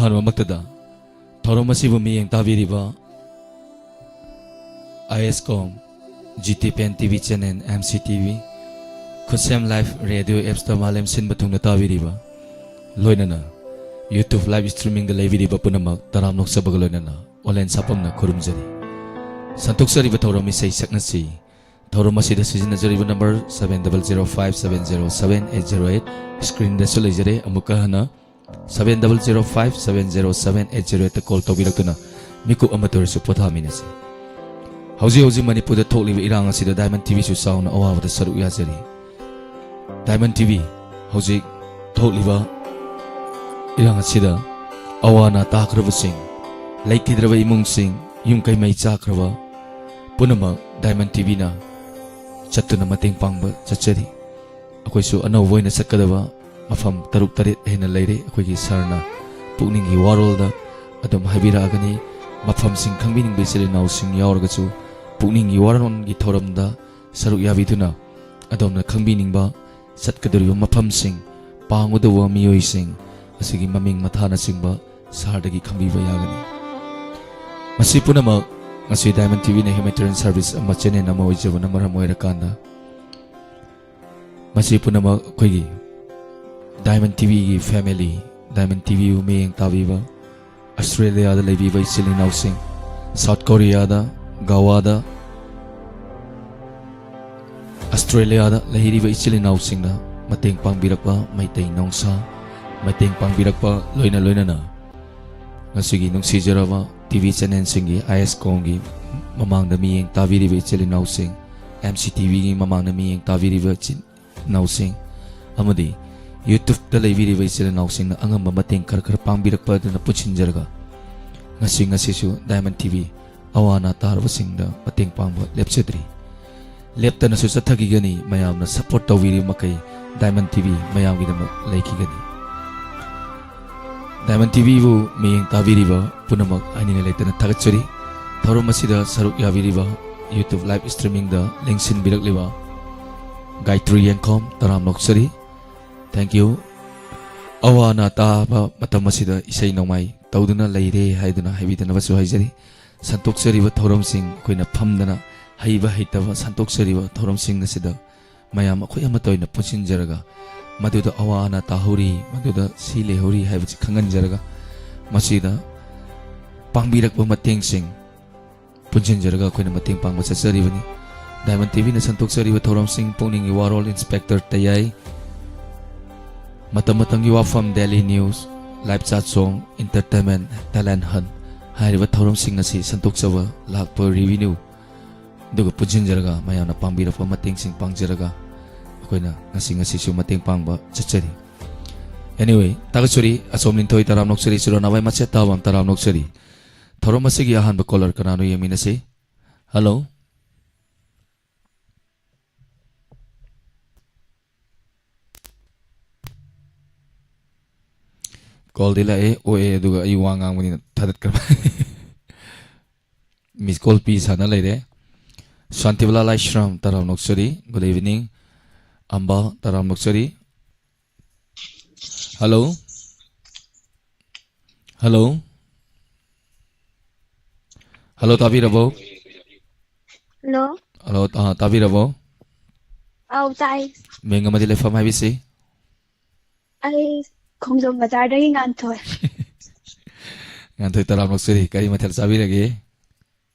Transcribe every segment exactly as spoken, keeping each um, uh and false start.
ꯑꯍꯥꯟꯕꯃꯛꯇꯗ ꯊꯧꯔꯝ ꯑꯁꯤꯕꯨ ꯃꯤꯠꯌꯦꯡ ꯇꯥꯕꯤꯔꯤꯕ I S com, G T ꯄꯦꯟ T V channel, M C T V, ꯈꯨꯠꯁꯦꯝ ꯂꯥꯏꯐ ꯔꯦꯗꯤꯑꯣ ꯑꯦꯞꯁꯇ ꯃꯥꯂꯦꯝ ꯁꯤꯟꯕ ꯊꯨꯡꯅ ꯇꯥꯕꯤꯔꯤꯕ, ꯂꯣꯏꯅꯅ ꯌꯨꯇ꯭ꯌꯨꯕ ꯂꯥꯏꯚ ꯁ꯭ꯇ꯭ꯔꯤꯃꯤꯡꯗ ꯂꯩꯕꯤꯔꯤꯕ ꯄꯨꯝꯅꯃꯛ ꯇꯔꯥꯝ ꯅꯣꯛꯆꯕꯒ ꯂꯣꯏꯅꯅ ꯑꯣꯂꯦꯟ ꯁꯥꯄꯝꯅ ꯈꯨꯔꯨꯝꯖꯔꯤ꯫ ꯁꯟꯗꯣꯛꯆꯔꯤꯕ ꯊꯧꯔꯝ ꯏꯁꯩ ꯁꯛꯅꯁꯤ꯫ ꯊꯧꯔꯝ ꯑꯁꯤꯗ ꯁꯤꯖꯤꯟꯅꯖꯔꯤꯕ number seven double zero five seven zero seven eight zero eight, ꯁ꯭ꯀ꯭ꯔꯤꯟꯗꯁꯨ ꯂꯩꯖꯔꯦ꯫ ꯑꯃꯨꯛꯀ ꯍꯟꯅ seven double zero five seven zero seven eight zero eight call ꯇꯧꯕꯤꯔꯛꯇꯨꯅ ꯃꯤꯀꯨꯞ ꯑꯃꯇ ꯑꯣꯏꯔꯁꯨ ꯄꯣꯊꯥꯃꯤꯟꯅꯁꯤ꯫ ꯍꯧꯖꯤꯛ ꯍꯧꯖꯤꯛ ꯃꯅꯤꯄꯨꯔꯗ ꯊꯣꯛꯂꯤꯕ ꯏꯔꯥꯡ ꯑꯁꯤꯗ ꯗꯥꯏꯃꯟ ꯇꯤ ꯚꯤꯁꯨ ꯆꯥꯎꯅ ꯑꯋꯥꯕꯗ ꯁꯔꯨꯛ ꯌꯥꯖꯔꯤ꯫ ꯗꯥꯏꯃꯟ ꯇꯤ ꯚꯤ ꯍꯧꯖꯤꯛ ꯊꯣꯛꯂꯤꯕ ꯏꯔꯥꯡ ꯑꯁꯤꯗ ꯑꯋꯥ ꯑꯅꯥ ꯇꯥꯈ꯭ꯔꯕꯁꯤꯡ, ꯂꯩꯈꯤꯗ꯭ꯔꯕ ꯏꯃꯨꯡꯁꯤꯡ, ꯌꯨꯝ ꯀꯩ ꯃꯩ ꯆꯥꯈ꯭ꯔꯕ ꯄꯨꯝꯅꯃꯛ ꯗꯥꯏꯃꯟ ꯇꯤ ꯚꯤꯅ ꯆꯠꯇꯨꯅ ꯃꯇꯦꯡ ꯄꯥꯡꯕ ꯆꯠꯆꯔꯤ꯫ ꯑꯩꯈꯣꯏꯁꯨ ꯑꯅꯧꯕ ꯑꯣꯏꯅ ꯆꯠꯀꯗꯕ ꯃꯐꯝ ꯇꯔꯨꯛ ꯇꯔꯦꯠ ꯍꯦꯟꯅ ꯂꯩꯔꯦ꯫ ꯑꯩꯈꯣꯏꯒꯤ ꯁꯥꯔꯅ ꯄꯨꯛꯅꯤꯡꯒꯤ ꯋꯥꯔꯣꯜꯗ ꯑꯗꯨꯝ ꯍꯥꯏꯕꯤꯔꯛꯑꯒꯅꯤ꯫ ꯃꯐꯝꯁꯤꯡ ꯈꯪꯕꯤꯅꯤꯡꯕ ꯏꯆꯤꯜ ꯏꯅꯥꯎꯁꯤꯡ ꯌꯥꯎꯔꯒꯁꯨ ꯄꯨꯛꯅꯤꯡꯒꯤ ꯋꯥꯔꯣꯜꯒꯤ ꯊꯧꯔꯝꯗ ꯁꯔꯨꯛ ꯌꯥꯕꯤꯗꯨꯅ ꯑꯗꯣꯝꯅ ꯈꯪꯕꯤꯅꯤꯡꯕ, ꯆꯠꯀꯗꯧꯔꯤꯕ ꯃꯐꯝꯁꯤꯡ, ꯄꯥꯡꯒꯗꯧꯕ ꯃꯤꯑꯣꯏꯁꯤꯡ ꯑꯁꯤꯒꯤ ꯃꯃꯤꯡ ꯃꯊꯥꯅꯆꯤꯡꯕ ꯁꯥꯔꯗꯒꯤ ꯈꯪꯕꯤꯕ ꯌꯥꯒꯅꯤ꯫ ꯃꯁꯤ ꯄꯨꯝꯅꯃꯛ ꯉꯁꯤ ꯗꯥꯏꯃꯟ ꯇꯤ ꯚꯤꯅ ꯍ꯭ꯌꯨꯃꯦꯅꯤꯇꯦꯔꯤꯌꯟ ꯁꯥꯔꯚꯤꯁ ꯑꯃ ꯆꯦꯅꯦꯜ ꯑꯃ ꯑꯣꯏꯖꯕꯅ ꯃꯔꯝ ꯑꯣꯏꯔꯀꯥꯟꯗ, ꯃꯁꯤ ꯄꯨꯝꯅꯃꯛ ꯑꯩꯈꯣꯏꯒꯤ ꯗꯥꯏꯃꯟ ꯇꯤ ꯚꯤꯒꯤ ꯐꯦꯃꯤꯂꯤ, ꯗꯥꯏꯃꯟ ꯇꯤ ꯚꯤꯕꯨ ꯃꯤꯠꯌꯦꯡ ꯇꯥꯕꯤꯕ, ꯑꯁꯇ꯭ꯔꯦꯂꯤꯌꯥꯗ ꯂꯩꯕꯤꯕ ꯏꯆꯤꯜ ꯏꯅꯥꯎꯁꯤꯡ, ꯁꯥꯎꯠ ꯀꯣꯔꯤꯌꯥꯗ, ꯒꯋꯥꯗ, ꯑꯁꯇ꯭ꯔꯦꯂꯤꯌꯥꯗ ꯂꯩꯔꯤꯕ ꯏꯆꯤꯜ ꯏꯅꯥꯎꯁꯤꯡꯅ ꯃꯇꯦꯡ ꯄꯥꯡꯕꯤꯔꯛꯄ, ꯃꯩꯇꯩ ꯅꯣꯡꯁꯥ ꯃꯇꯦꯡ ꯄꯥꯡꯕꯤꯔꯛꯄ, ꯂꯣꯏꯅ ꯂꯣꯏꯅꯅ ꯉꯁꯤꯒꯤ ꯅꯨꯡꯁꯤꯖꯔꯕ ꯇꯤ ꯚꯤ ꯆꯦꯅꯦꯜꯁꯤꯡꯒꯤ, ꯑꯥꯏ ꯑꯦꯁ ꯀꯣꯝꯒꯤ ꯃꯃꯥꯡꯗ ꯃꯤꯠꯌꯦꯡ ꯇꯥꯕꯤꯔꯤꯕ ꯏꯆꯤꯜ ꯏꯅꯥꯎꯁꯤꯡ, ꯑꯦꯝ ꯁꯤ ꯇꯤ ꯚꯤꯒꯤ ꯃꯃꯥꯡꯗ ꯃꯤꯠꯌꯦꯡ ꯇꯥꯕꯤꯔꯤꯕ ꯏꯆꯤꯜ ꯏꯅꯥꯎꯁꯤꯡ ꯑꯃꯗꯤ ꯌꯨꯇ꯭ꯌꯨꯕꯇ ꯂꯩꯕꯤꯔꯤꯕ ꯏꯆꯤꯜ ꯏꯅꯥꯎꯁꯤꯡꯅ ꯑꯉꯝꯕ ꯃꯇꯦꯡ ꯈꯔ ꯈꯔ ꯄꯥꯡꯕꯤꯔꯛꯄ ꯑꯗꯨꯅ ꯄꯨꯟꯁꯤꯟꯖꯔꯒ ꯉꯁꯤ, ꯉꯁꯤꯁꯨ ꯗꯥꯏꯃꯟ ꯇꯤ ꯚꯤ ꯑꯋꯥ ꯑꯅꯥ ꯇꯥꯔꯕꯁꯤꯡꯗ ꯃꯇꯦꯡ ꯄꯥꯡꯕ ꯂꯦꯞꯆꯗ꯭ꯔꯤ꯫ ꯂꯦꯞꯇꯅꯁꯨ ꯆꯠꯊꯈꯤꯒꯅꯤ꯫ ꯃꯌꯥꯝꯅ ꯁꯄꯣꯔꯠ ꯇꯧꯕꯤꯔꯤꯕ ꯃꯈꯩ ꯗꯥꯏꯃꯟ ꯇꯤ ꯚꯤ ꯃꯌꯥꯝꯒꯤꯗꯃꯛ ꯂꯩꯈꯤꯒꯅꯤ꯫ ꯗꯥꯏꯃꯟ ꯇꯤ ꯚꯤꯕꯨ ꯃꯤꯠꯌꯦꯡ ꯇꯥꯕꯤꯔꯤꯕ ꯄꯨꯝꯅꯃꯛ ꯍꯥꯏꯅꯤꯡꯉꯥꯏ ꯂꯩꯇꯅ ꯊꯥꯒꯠꯆꯔꯤ꯫ ꯊꯧꯔꯝ ꯑꯁꯤꯗ ꯁꯔꯨꯛ ꯌꯥꯕꯤꯔꯤꯕ, ꯌꯨꯇ꯭ꯌꯨꯕ ꯂꯥꯏꯚ ꯁ꯭ꯇ꯭ꯔꯤꯃꯤꯡꯗ ꯂꯦꯡꯁꯤꯟꯕꯤꯔꯛꯂꯤꯕ ꯒꯥꯏꯇ꯭ꯔꯤ ꯌꯦꯡꯈꯣꯝ ꯇꯔꯥꯝ ꯅꯣꯛꯆꯔꯤ꯫ Thank you꯫ ꯑꯋꯥ ꯑꯅꯥ ꯇꯥꯕ ꯃꯇꯝ ꯑꯁꯤꯗ ꯏꯁꯩ ꯅꯣꯡꯃꯥꯏ ꯇꯧꯗꯨꯅ ꯂꯩꯔꯦ ꯍꯥꯏꯗꯨꯅ ꯍꯥꯏꯕꯤꯗꯅꯕꯁꯨ ꯍꯥꯏꯖꯔꯤ꯫ ꯁꯟꯇꯣꯛꯆꯔꯤꯕ ꯊꯧꯔꯝꯁꯤꯡ, ꯑꯩꯈꯣꯏꯅ ꯐꯝꯗꯅ ꯍꯩꯕ ꯍꯩꯇꯕ ꯁꯟꯇꯣꯛꯆꯔꯤꯕ ꯊꯧꯔꯝꯁꯤꯡ ꯑꯁꯤꯗ ꯃꯌꯥꯝ ꯑꯩꯈꯣꯏ ꯑꯃꯠꯇ ꯑꯣꯏꯅ ꯄꯨꯟꯁꯤꯟꯖꯔꯒ, ꯃꯗꯨꯗ ꯑꯋꯥ ꯑꯅꯥ ꯇꯥꯍꯧꯔꯤ, ꯃꯗꯨꯗ ꯁꯤ ꯂꯩꯍꯧꯔꯤ ꯍꯥꯏꯕꯁꯤ ꯈꯪꯍꯟꯖꯔꯒ, ꯃꯁꯤꯗ ꯄꯥꯡꯕꯤꯔꯛꯄ ꯃꯇꯦꯡꯁꯤꯡ ꯄꯨꯟꯁꯤꯟꯖꯔꯒ ꯑꯩꯈꯣꯏꯅ ꯃꯇꯦꯡ ꯄꯥꯡꯕ ꯆꯠꯆꯔꯤꯕꯅꯤ꯫ ꯗꯥꯏꯃꯟ ꯇꯤꯚꯤꯅ ꯁꯟꯗꯣꯛꯆꯔꯤꯕ ꯊꯧꯔꯝꯁꯤꯡ: ꯄꯨꯛꯅꯤꯡꯒꯤ ꯋꯥꯔꯣꯜ, ꯏꯟꯁꯄꯦꯛꯇꯔ ꯇꯌꯥꯏ, ꯃꯇꯝ ꯃꯇꯝꯒꯤ ꯋꯥꯐꯝ, ꯗꯦꯂꯤ ꯅ꯭ꯌꯨꯁ, ꯂꯥꯏꯞ ꯆꯥꯠ ꯁꯣꯡ, ꯏꯟꯇꯔꯇꯦꯟꯃꯦꯟ, ꯇꯦꯂꯦꯟ ꯍꯟ ꯍꯥꯏꯔꯤꯕ ꯊꯧꯔꯝꯁꯤꯡ ꯑꯁꯤ ꯁꯟꯗꯣꯛꯆꯕ ꯂꯥꯛꯄ ꯔꯤꯚꯤꯅ꯭ꯌꯨ, ꯑꯗꯨꯒ ꯄꯨꯟꯁꯤꯟꯖꯔꯒ ꯃꯌꯥꯝꯅ ꯄꯥꯡꯕꯤꯔꯛꯄ ꯃꯇꯦꯡꯁꯤꯡ ꯄꯥꯡꯖꯔꯒ ꯑꯩꯈꯣꯏꯅ ꯉꯁꯤ, ꯉꯁꯤꯁꯨ ꯃꯇꯦꯡ ꯄꯥꯡꯕ ꯆꯠꯆꯔꯤ꯫ Anyway, ꯊꯥꯒꯠꯆꯔꯤ꯫ ꯑꯁꯣꯝ ꯂꯤꯟꯊꯣꯏ, ꯇꯔꯥꯝ ꯅꯣꯛꯆꯔꯤ꯫ ꯆꯨꯔꯣ ꯅꯥꯕꯥꯏ ꯃꯆꯦꯠ ꯇꯥꯕ, ꯇꯔꯥꯝ ꯅꯣꯛꯆꯔꯤ꯫ ꯊꯧꯔꯝ ꯑꯁꯤꯒꯤ ꯑꯍꯥꯟꯕ ꯀꯣꯂꯔ ꯀꯅꯥꯅꯣ ꯌꯦꯡꯃꯤꯟꯅꯁꯤ꯫ ꯍꯜꯂꯣ꯫ ꯀꯣꯜꯗꯤ ꯂꯥꯛꯑꯦ, ꯑꯣꯛꯑꯦ, ꯑꯗꯨꯒ ꯑꯩ ꯋꯥ ꯉꯥꯡꯕꯅꯤꯅ ꯊꯥꯗꯠꯈ꯭ꯔꯕ꯫ ꯃꯤꯁ ꯀꯣꯜ ꯄꯤ ꯁꯥꯟꯅ ꯂꯩꯔꯦ꯫ ꯁꯥꯟꯇꯤꯕꯂꯥ ꯂꯥꯏꯁ꯭ꯔꯝ, ꯇꯔꯥꯝ ꯅꯣꯛꯆꯔꯤ꯫ Good evening꯫ ꯑꯝꯕ, ꯇꯔꯥꯝ ꯅꯣꯛꯆꯔꯤ꯫ ꯍꯜꯂꯣ꯫ ꯍꯜꯂꯣ꯫ ꯍꯜꯂꯣ, ꯇꯥꯕꯤꯔꯕꯣ? ꯍꯜꯂꯣ꯫ ꯍꯜꯂꯣ, ꯑ, ꯇꯥꯕꯤꯔꯕꯣ? ꯑꯧ, ꯇꯥꯏ꯫ ꯃꯤꯡ ꯑꯃꯗꯤ ꯂꯩꯐꯝ ꯍꯥꯏꯕꯤꯁꯤ? ꯑꯩ ꯈꯣꯡꯖꯣꯝ ꯕꯖꯥꯔꯗꯒꯤ ꯉꯥꯟꯊꯣꯏ꯫ ꯉꯥꯟꯊꯣꯏ, ꯇꯔꯥꯝ ꯅꯣꯛꯆꯔꯤ꯫ ꯀꯔꯤ ꯃꯊꯦꯜ ꯆꯥꯕꯤꯔꯒꯦ?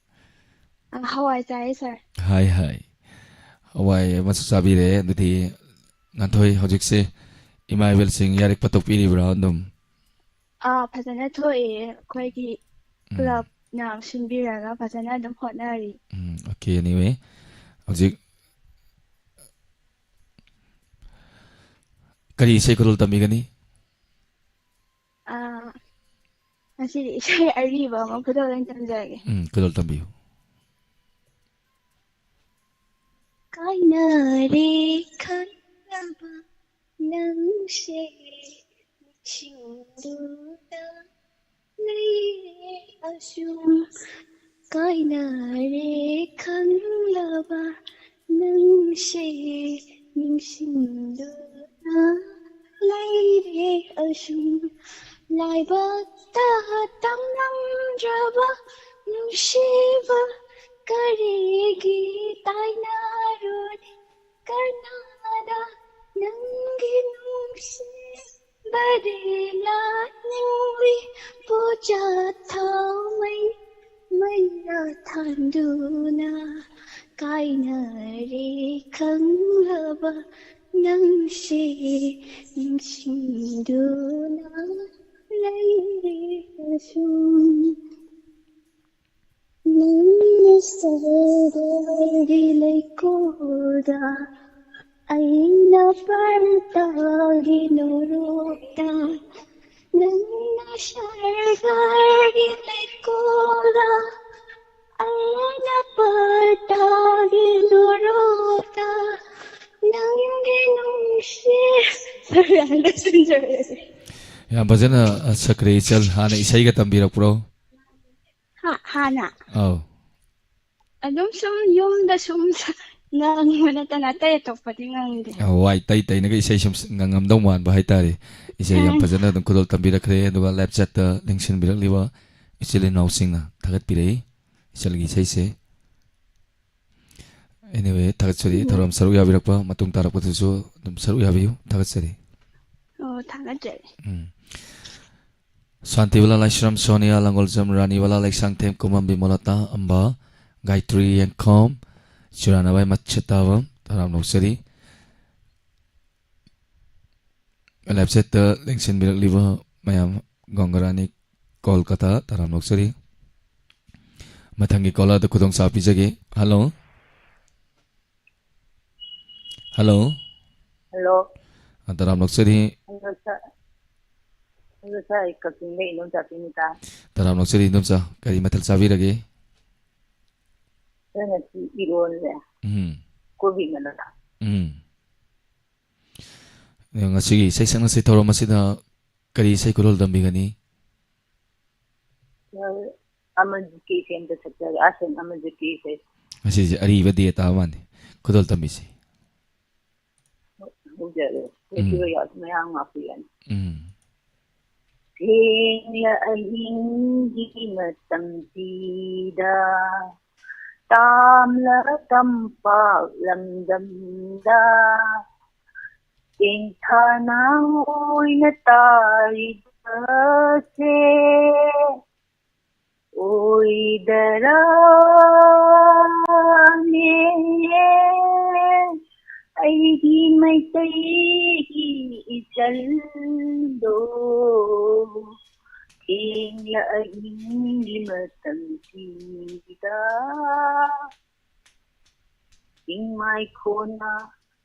ꯑ, ꯍꯋꯥꯏ ꯆꯥꯏꯌꯦ, ꯁꯥꯔ꯫ ꯍꯥꯏ, ꯍꯥꯏ꯫ ꯍꯋꯥꯏ ꯑꯃꯁꯨ ꯆꯥꯕꯤꯔꯦ꯫ ꯑꯗꯨꯗꯤ, ꯉꯥꯟꯊꯣꯏ, ꯍꯧꯖꯤꯛꯁꯦ ꯏꯃꯥ ꯏꯕꯦꯜꯁꯤꯡ ꯌꯥꯔꯛꯄ ꯇꯣꯛꯄꯤꯔꯤꯕ꯭ꯔꯥ ꯑꯗꯨꯝ? ꯑꯥ, ꯐꯖꯅ ꯊꯣꯛꯑꯦ꯫ ꯑꯩꯈꯣꯏꯒꯤ ꯎꯝ꯫ ꯀ꯭ꯂꯕꯅ ꯁꯤꯟꯕꯤꯔꯒ ꯐꯖꯅ ꯑꯗꯨꯝ ꯍꯣꯠꯅꯔꯤ꯫ ꯎꯝ, okay, anyway꯫ ꯍꯧꯖꯤꯛ ꯀꯔꯤ ꯏꯁꯩ ꯈꯨꯗꯣꯜ ꯇꯝꯕꯤꯒꯅꯤ? ꯑꯥ, ꯉꯁꯤꯗꯤ ꯏꯁꯩ ꯑꯔꯤꯕ ꯑꯃ ꯈꯨꯗꯣꯜ ꯑꯣꯏꯅ ꯇꯝꯖꯔꯒꯦ꯫ ꯎꯝ, ꯈꯨꯗꯣꯜ ꯇꯝꯕꯤꯌꯨ꯫ ꯀꯥꯏꯅꯔꯦ ꯈꯪꯂꯕ ꯅꯪꯁꯦ ꯅꯤꯡꯁꯤꯡꯗꯨꯅ ꯂꯩꯔꯦ ꯑꯁꯨꯝ꯫ ꯀꯥꯏꯅꯔꯦ ꯈꯪꯂꯕ ꯅꯪꯁꯦ ꯅꯤꯡꯁꯤꯡꯗꯨꯅ ꯂꯩꯔꯦ ꯑꯁꯨꯝ ꯂꯥꯏꯕꯛꯇ ꯇꯝꯂꯝꯗ꯭ꯔꯕ ꯅꯨꯡꯁꯤꯕ ꯀꯔꯤꯒꯤ ꯇꯥꯏꯅꯔꯨꯅꯤ ꯀꯅꯥꯗ ꯅꯪꯒꯤ ꯅꯨꯡꯁꯤꯕꯗꯤ ꯂꯥꯛꯅꯤꯡꯂꯤ ꯄꯣꯆꯥꯛ ꯊꯥꯎꯃꯩ ꯃꯩꯔꯥ ꯊꯥꯟꯗꯨꯅ ꯀꯥꯏꯅꯔꯦ ꯈꯪꯂꯕ ꯅꯪꯁꯦ ꯅꯤꯡꯁꯤꯡꯗꯨꯅ ꯂꯩꯔꯦ ꯑꯁꯨꯝ ꯅꯪꯅ ꯁꯔꯒꯒꯤ ꯂꯩꯀꯣꯜꯗ ꯑꯩꯅ ꯄꯔꯇꯥꯒꯤ ꯅꯣꯔꯣꯛꯇ ꯅꯪꯅ ꯁꯔꯒꯒꯤ ꯂꯩꯀꯣꯜꯗ ꯑꯩꯅ ꯄꯔꯇꯥꯒꯤ ꯅꯣꯔꯣꯛꯇ ꯅꯪꯒꯤ ꯅꯨꯡꯁꯤ ꯌꯥꯝ ꯐꯖꯅ, ꯑ, ꯁꯛꯈ꯭ꯔꯦ ꯏꯆꯜ꯫ ꯍꯥꯟꯅ ꯏꯁꯩꯒ ꯇꯝꯕꯤꯔꯛꯄ꯭ꯔꯣ? ꯍꯥ, ꯍꯥꯟꯅ ꯑꯧ꯫ ꯑꯗꯨꯝ ꯁꯨꯝ ꯌꯨꯝꯗ ꯁꯨꯝ ꯁ-, ꯉꯥꯡꯕ ꯅꯠꯇꯅ ꯑꯇꯩ ꯑꯇꯣꯞꯄꯗꯤ ꯉꯥꯡꯗꯦ꯫ ꯑꯧ, ꯋꯥꯏ ꯇꯩ ꯇꯩꯅꯒ ꯏꯁꯩ ꯁꯨꯝ ꯉꯪꯉꯝꯗꯧ ꯃꯥꯟꯕ ꯍꯥꯏꯇꯥꯔꯦ꯫ ꯏꯁꯩ ꯌꯥꯝ ꯎꯝ꯫ ꯐꯖꯅ ꯑꯗꯨꯝ ꯈꯨꯗꯣꯜ ꯇꯝꯕꯤꯔꯛꯈ꯭ꯔꯦ꯫ ꯑꯗꯨꯒ live chat ꯇ ꯂꯦꯡꯁꯤꯟꯕꯤꯔꯛꯂꯤꯕ ꯏꯆꯤꯜ ꯏꯅꯥꯎꯁꯤꯡꯅ ꯊꯥꯒꯠꯄꯤꯔꯛꯏ ꯏꯆꯜꯒꯤ ꯏꯁꯩꯁꯦ꯫ Anyway, ꯊꯥꯒꯠꯆꯔꯤ꯫ ꯎꯝ꯫ ꯊꯧꯔꯝ ꯁꯔꯨꯛ ꯌꯥꯕꯤꯔꯛꯄ, ꯃꯇꯨꯡ ꯇꯥꯔꯛꯄꯗꯁꯨ ꯑꯗꯨꯝ ꯁꯔꯨꯛ ꯌꯥꯕꯤꯌꯨ꯫ ꯊꯥꯒꯠꯆꯔꯤ꯫ ꯑꯣ, ꯊꯥꯒꯠꯆꯔꯤ꯫ ꯎꯝ꯫ ꯁꯥꯟꯇꯤꯕꯂꯥ ꯂꯥꯏꯁ꯭ꯔꯝ, ꯁꯣꯅꯤꯌꯥ ꯂꯥꯡꯒꯣꯜꯖꯝ, ꯔꯥꯅꯤꯕꯂꯥ ꯂꯩꯁꯥꯡꯊꯦꯝ, ꯀꯨꯃꯝ ꯕꯤꯃꯣꯂꯇꯥ, ꯑꯝꯕ, ꯒꯥꯌꯇ꯭ꯔꯤ ꯌꯦꯡꯈꯣꯝ, ꯆꯨꯔꯥꯅꯕꯥꯏ ꯃꯠꯁꯇꯥꯕꯝ, ꯇꯔꯥꯝꯅ ꯑꯣꯛꯆꯔꯤ꯫ Live chat ꯇ ꯂꯦꯡꯁꯤꯟꯕꯤꯔꯛꯂꯤꯕ ꯃꯌꯥꯝ, ꯒꯣꯡꯒꯔꯥꯅꯤ ꯀꯣꯜꯀꯇꯥ, ꯇꯔꯥꯝꯅ ꯑꯣꯛꯆꯔꯤ꯫ ꯃꯊꯪꯒꯤ caller ꯗ ꯈꯨꯗꯣꯡꯆꯥꯕ ꯄꯤꯖꯒꯦ꯫ Hello꯫ Hello꯫ Hello꯫ ꯑ, ꯇꯔꯥꯝꯅ ꯑꯣꯛꯆꯔꯤ꯫ Hello, sir꯫ Hello, sir꯫ ꯑꯩ ꯀꯛꯆꯤꯡꯗꯩ ꯏꯟꯗꯣꯝꯆꯥ ꯄꯤꯅꯤꯇꯥ꯫ ꯇꯔꯥꯝꯅ ꯑꯣꯛꯆꯔꯤ, ꯏꯟꯗꯣꯝꯆꯥ꯫ ꯀꯔꯤ ꯃꯊꯦꯜ ꯆꯥꯕꯤꯔꯒꯦ? Sir, ꯉꯁꯤ ꯏꯔꯣꯜꯂꯦ꯫ ꯎꯝ꯫ ꯀꯣꯕꯤ ꯃꯅꯥ꯫ ꯎꯝ꯫ ꯑꯗꯣ ꯉꯁꯤꯒꯤ ꯏꯁꯩ ꯁꯛꯅꯁꯤ ꯊꯧꯔꯝ ꯑꯁꯤꯗ ꯀꯔꯤ ꯏꯁꯩ ꯈꯨꯗꯣꯜ ꯇꯝꯕꯤꯒꯅꯤ? ꯑꯃꯔꯖꯤꯠꯀꯤ ꯏꯁꯩ ꯑꯝꯇ ꯁꯛꯆꯒꯦ, ꯑꯁꯦꯡ ꯑꯃꯔꯖꯤꯠꯀꯤ ꯏꯁꯩ꯫ ꯉꯁꯤꯁꯦ ꯑꯔꯤꯕ ꯗꯦ ꯇꯥꯕ ꯃꯥꯜꯂꯤ꯫ ꯈꯨꯗꯣꯜ ꯇꯝꯕꯤꯁꯤ꯫ ꯍꯧꯖꯔꯦ꯫ ꯎꯝ꯫ ꯉꯁꯤꯒꯤ ꯌꯥꯎꯁꯤ ꯃꯌꯥꯝ ꯉꯥꯛꯄꯤꯔꯅꯤ꯫ ꯎꯝ꯫ ꯊꯦꯡꯂ ꯑꯍꯤꯡꯒꯤ ꯃꯇꯝꯁꯤꯗ, ꯇꯥꯝꯂ ꯇꯝꯄꯥꯛ ꯂꯝꯗꯝꯗ, ꯇꯦꯡꯊꯥꯅ ꯑꯣꯏꯅ ꯇꯥꯔꯤꯕꯁꯦ ꯑꯣꯏꯗꯔꯥꯅꯦ? ꯑꯩꯒꯤ ꯃꯩꯇꯩꯒꯤ ꯏꯆꯜꯗꯣ, ꯊꯦꯡꯂ ꯑꯍꯤꯡꯒꯤ ꯃꯇꯝꯁꯤꯗ ꯆꯤꯡꯃꯥꯏ ꯈꯣꯟꯅ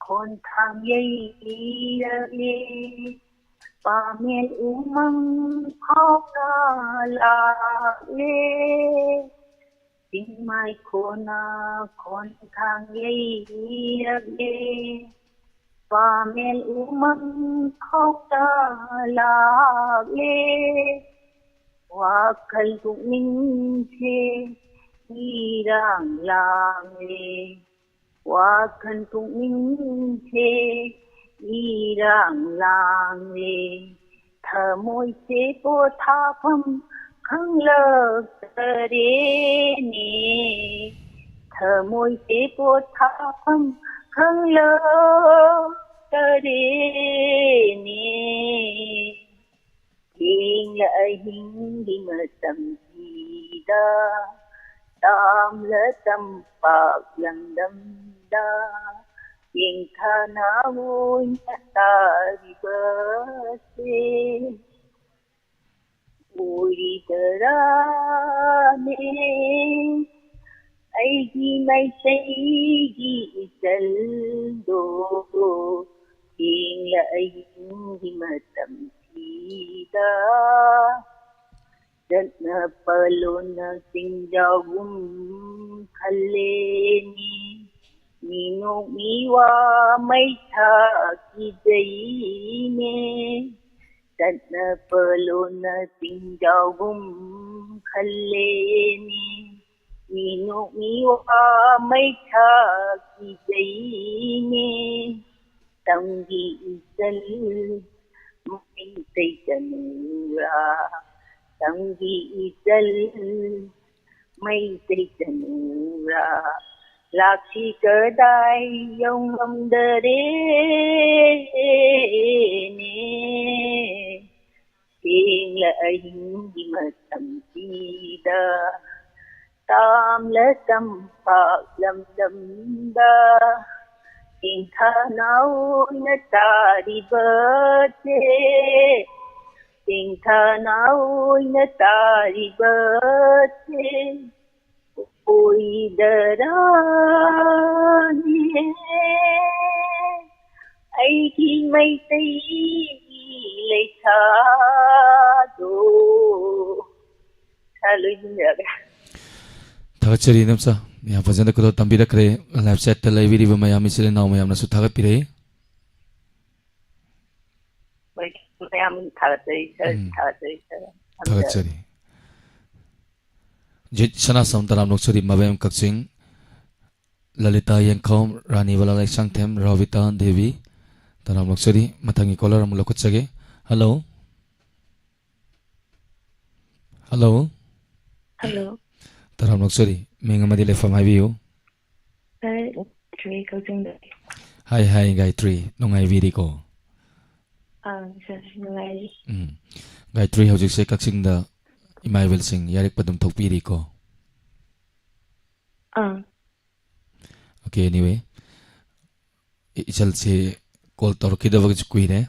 ꯈꯣꯟꯊꯥꯡ ꯌꯩꯔꯛꯂꯦ, ꯄꯥꯃꯦꯟ ꯎꯃꯪ ꯐꯥꯎꯅ ꯂꯥꯛꯂꯦ꯫ ꯆꯤꯡꯃꯥꯏ ꯈꯣꯟꯅ ꯈꯣꯟꯊꯥꯡ ꯌꯩꯔꯛꯂꯦ, ꯄꯥꯃꯦꯟ ꯎꯃꯪ ꯐꯥꯎꯅ ꯂꯥꯛꯂꯦ꯫ ꯋꯥꯈꯜ ꯄꯨꯛꯅꯤꯡꯁꯦ ꯏꯔꯥꯡ ꯂꯥꯡꯂꯦ꯫ ꯋꯥꯈꯜ ꯄꯨꯛꯅꯤꯡꯁꯦ ꯏꯔꯥꯡ ꯂꯥꯡꯂꯦ꯫ ꯊꯃꯣꯏꯁꯦ ꯄꯣꯊꯥꯐꯝ ꯈꯪꯂꯛꯇꯔꯦꯅꯦ꯫ ꯊꯃꯣꯏꯁꯦ ꯄꯣꯊꯥꯐꯝ ꯈꯪꯂꯛꯇꯔꯦꯅꯦ꯫ ꯊꯦꯡꯂ ꯑꯍꯤꯡꯒꯤ ꯃꯇꯝꯁꯤꯗ, ꯇꯥꯝꯂ ꯇꯝꯄꯥꯛ ꯂꯝꯗꯝꯗ, ꯌꯦꯡꯊꯥꯅ ꯑꯣꯏꯅ ꯇꯥꯔꯤꯕꯁꯦ ꯑꯣꯏꯔꯤꯕꯔꯥꯅꯦ? ꯑꯩꯒꯤ ꯃꯩꯇꯩꯒꯤ ꯏꯆꯜꯗꯣ, ꯊꯦꯡꯂ ꯑꯍꯤꯡꯒꯤ ꯃꯇꯝꯁꯤꯗ, ꯆꯠꯅ ꯄꯂꯣꯅ ꯆꯤꯡꯖꯥꯎꯒꯨꯝ ꯈꯜꯂꯦꯅꯦ꯫ ꯃꯤꯅꯣꯛ ꯃꯤꯋꯥ ꯃꯩꯊꯥ ꯀꯤꯖꯩꯅꯦ꯫ ꯆꯠꯅ ꯄꯂꯣꯅ ꯆꯤꯡꯖꯥꯎꯒꯨꯝ ꯈꯜꯂꯦꯅꯦ꯫ ꯃꯤꯅꯣꯛ ꯃꯤꯋꯥ ꯃꯩꯊꯥ ꯀꯤꯖꯩꯅꯦ꯫ ꯇꯝꯒꯤ ꯏꯆꯜ ꯃꯩꯇꯩ ꯆꯅꯨꯔꯥ, ꯇꯝꯒꯤ ꯏꯆꯜ ꯃꯩꯇꯩ ꯆꯅꯨꯔꯥ, ꯂꯥꯛꯁꯤ ꯀꯗꯥꯏ ꯌꯧꯉꯝꯗꯔꯦꯅꯦ꯫ ꯊꯦꯡꯂ ꯑꯍꯤꯡꯒꯤ ꯃꯇꯝꯁꯤꯗ ꯇꯥꯝꯂ ꯇꯝꯄꯥꯛ ꯂꯝꯗꯝꯗ ꯇꯦꯡꯊꯥ ꯅꯥꯑꯣꯏꯅ ꯇꯥꯔꯤꯕꯁꯦ, ꯇꯦꯡꯊꯥ ꯅꯥꯑꯣꯏꯅ ꯇꯥꯔꯤꯕꯁꯦ ꯑꯣꯏꯗꯔꯥꯅꯦ꯫ ꯑꯩꯒꯤ ꯃꯩꯇꯩ ꯂꯩꯁꯥꯗꯣ꯫ ꯁꯥꯔ, ꯂꯣꯏꯁꯤꯟꯖꯔꯒꯦ꯫ ꯊꯥꯒꯠꯆꯔꯤ, ꯏꯅꯝꯆꯥ꯫ ꯌꯥꯝ ꯐꯖꯅ ꯈꯨꯗꯣꯜ ꯇꯝꯕꯤꯔꯛꯈ꯭ꯔꯦ꯫ ꯂꯥꯏꯚ ꯆꯦꯠꯇ ꯂꯩꯕꯤꯔꯤꯕ ꯃꯌꯥꯝ, ꯏꯆꯤꯜ ꯏꯅꯥꯎ ꯃꯌꯥꯝꯅꯁꯨ ꯊꯥꯒꯠꯄꯤꯔꯛꯏ꯫ ꯍꯣꯏ, ꯃꯌꯥꯝ ꯊꯥꯒꯠꯆꯔꯤ, ꯁꯥꯔ, ꯎꯝ꯫ ꯊꯥꯒꯠꯆꯔꯤ, ꯁꯥꯔ꯫ ꯊꯥꯒꯠꯆꯔꯤ꯫ ꯖꯤꯠ ꯁꯅꯥꯁꯝ, ꯇꯔꯥꯝ ꯅꯣꯛꯆꯔꯤ, ꯃꯕꯦꯝ ꯀꯛꯆꯤꯡ, ꯂꯂꯤꯇꯥ ꯌꯦꯡꯈꯧ, ꯔꯥꯅꯤ ꯕꯂꯥ ꯂꯩꯁꯥꯡꯊꯦꯝ, ꯔꯣꯕꯤꯇꯥ ꯗꯦꯕꯤ, ꯇꯔꯥꯝ ꯅꯣꯛꯆꯔꯤ꯫ ꯃꯊꯪꯒꯤ ꯀꯣꯂꯔ ꯑꯃꯨꯛ ꯂꯧꯈꯠꯆꯒꯦ꯫ ꯍꯜꯂꯣ꯫ ꯍꯜꯂꯣ꯫ ꯍꯜꯂꯣ꯫ ꯇꯔꯥꯝ ꯅꯣꯛꯆꯔꯤ꯫ ꯃꯤꯡ ꯑꯃꯗꯤ ꯂꯩꯐꯝ ꯍꯥꯏꯕꯤꯌꯨ꯫ ꯁꯥꯔ, ꯒꯥꯌꯇ꯭ꯔꯤ ꯀꯛꯆꯤꯡꯗꯒꯤ꯫ ꯍꯥꯏ, ꯍꯥꯏ, ꯒꯥꯌꯇ꯭ꯔꯤ꯫ ꯅꯨꯡꯉꯥꯏꯕꯤꯔꯤꯀꯣ? ꯑꯥ, ꯁꯥꯔ, ꯅꯨꯡꯉꯥꯏꯔꯤ꯫ ꯎꯝ꯫ ꯒꯥꯌꯇ꯭ꯔꯤ ꯍꯧꯖꯤꯛꯁꯦ ꯀꯛꯆꯤꯡꯗ ꯏꯃꯥ ꯏꯕꯦꯜꯁꯤꯡ ꯌꯥꯔꯦꯛꯄ ꯑꯗꯨꯝ ꯊꯣꯛꯄꯤꯔꯤꯀꯣ? ꯑꯥ꯫ Okay, anyway, ꯏ-, ꯏꯆꯜꯁꯦ call ꯇꯧꯔꯛꯈꯤꯗꯕꯒꯁꯨ ꯀꯨꯏꯔꯦ,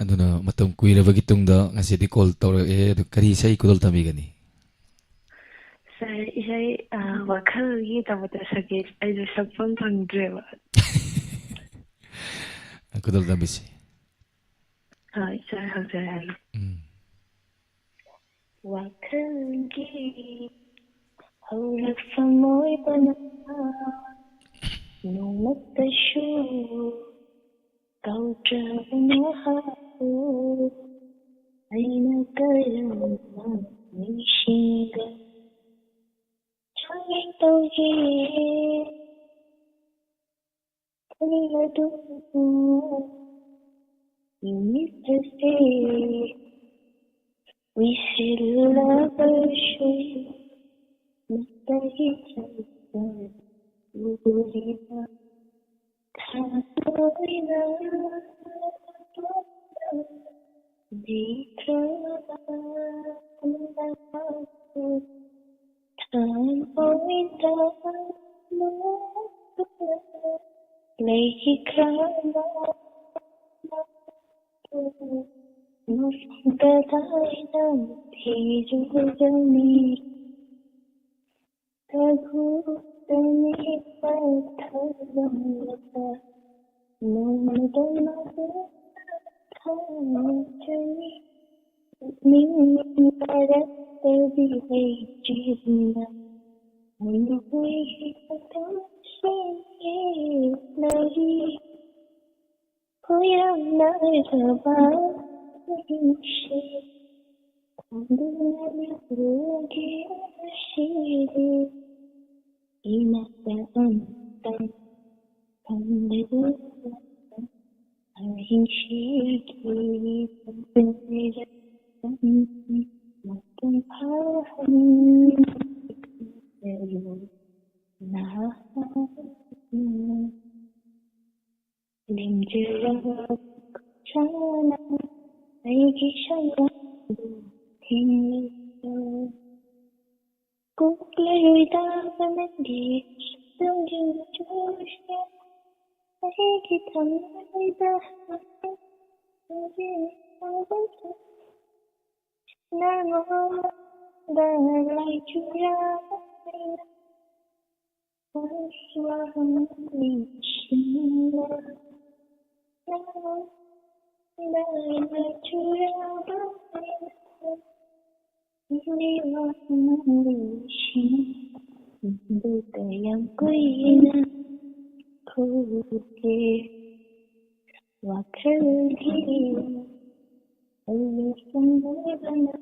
ꯑꯗꯨꯅ ꯃꯇꯝ ꯀꯨꯏꯔꯕꯒꯤ ꯇꯨꯡꯗ ꯉꯁꯤꯗꯤ call ꯇꯧꯔꯛꯑꯦ꯫ ꯑꯗꯨ ꯀꯔꯤ ꯏꯁꯩ ꯈꯨꯗꯣꯜ ꯇꯝꯕꯤꯒꯅꯤ? ꯁꯥꯔ, ꯏꯁꯩ, ꯑ, ꯋꯥꯈꯜꯒꯤ ꯇꯧꯕꯗ ꯁꯛꯀꯦ, ꯑꯩꯁꯨ ꯁꯛꯐꯝ ꯐꯪꯗ꯭ꯔꯦꯕ꯫ ꯈꯨꯗꯣꯜ ꯇꯝꯕꯤꯁꯤ꯫ ꯍꯣꯏ, ꯁꯥꯔ, ꯍꯧꯖꯔꯛꯑꯒꯦ꯫ ꯎꯝ꯫ ꯋꯥꯈꯜꯒꯤ ꯍꯧꯔꯛꯐꯝ ꯑꯣꯏꯕꯅ ꯅꯣꯡꯃꯇꯁꯨ ꯀꯥꯎꯗ꯭ꯔꯕ ꯅꯍꯥꯛꯄꯨ ꯑꯩꯅ ꯀꯔꯝꯅ ꯅꯤꯡꯁꯤꯡꯒ ꯆꯥꯡꯌꯦꯡ ꯇꯧꯒꯦ? ꯑꯗꯨꯕꯨ ꯅꯨꯃꯤꯠ ꯑꯁꯤ ꯎꯏꯁꯤꯜꯂꯕꯁꯨ ꯃꯇꯩ ꯆꯠꯇ ꯎꯔꯤꯕ ꯊꯃꯣꯏꯅ ꯂꯩꯈ꯭ꯔꯕ ꯊꯃꯣꯏꯗ ꯂꯩꯈ꯭ꯔꯕ ꯃꯐꯝꯗ ꯊꯤꯔꯨꯒꯅꯤ꯫ ꯇꯒꯨ ꯇꯅꯤ ꯄꯊꯕ ꯅꯣꯡꯃꯗ ꯃꯗꯨ ꯊꯥꯖꯅꯤ꯫ ꯄꯨꯛꯅꯤꯡ ꯀꯥꯔꯛꯇꯕꯤ ꯂꯩꯆꯤꯟꯅ ꯃꯣꯏꯒꯤ ꯃꯇꯝꯁꯤꯡꯒꯤ ꯂꯩ ꯈꯣꯏꯔꯥꯡꯅꯔꯕ ꯄꯨꯛꯅꯤꯡꯁꯤ ꯈꯣꯡꯗꯨꯅ ꯂꯤꯠꯂꯨꯒꯦ ꯉꯁꯤꯗꯤ꯫ ꯏꯅꯥꯛꯇ ꯑꯃꯇꯪ ꯐꯝꯂꯒ ꯑꯍꯤꯡꯁꯤꯒꯤ ꯄꯨꯡꯁꯤꯗ ꯃꯄꯨꯡ ꯐꯥꯍꯟꯕꯤꯌꯨ ꯅꯍꯥꯛꯅ꯫ ꯂꯦꯝꯖꯔꯕ ꯈꯨꯠꯁꯥꯅ ꯑꯩꯒꯤ ꯁꯛꯇꯝꯕꯨ ꯊꯦꯡꯂꯤꯕ꯫ ꯀꯣꯛꯂꯔꯣꯏꯗꯕ ꯅꯪꯒꯤ ꯁꯛꯇꯝꯒꯤ ꯃꯆꯨꯁꯦ ꯑꯩꯒꯤ ꯊꯃꯣꯏꯗ ꯍꯧꯖꯤꯛ ꯍꯧꯒꯠꯂꯦ꯫ ꯅꯉꯣꯟꯗ ꯂꯥꯏꯆꯨꯔꯕ ꯑꯩꯅ ꯌꯥꯝ ꯀꯨꯏꯅ ꯈꯨꯒꯦ ꯋꯥꯈꯜꯒꯤ ꯑꯩꯅ ꯁꯨꯝꯕꯅ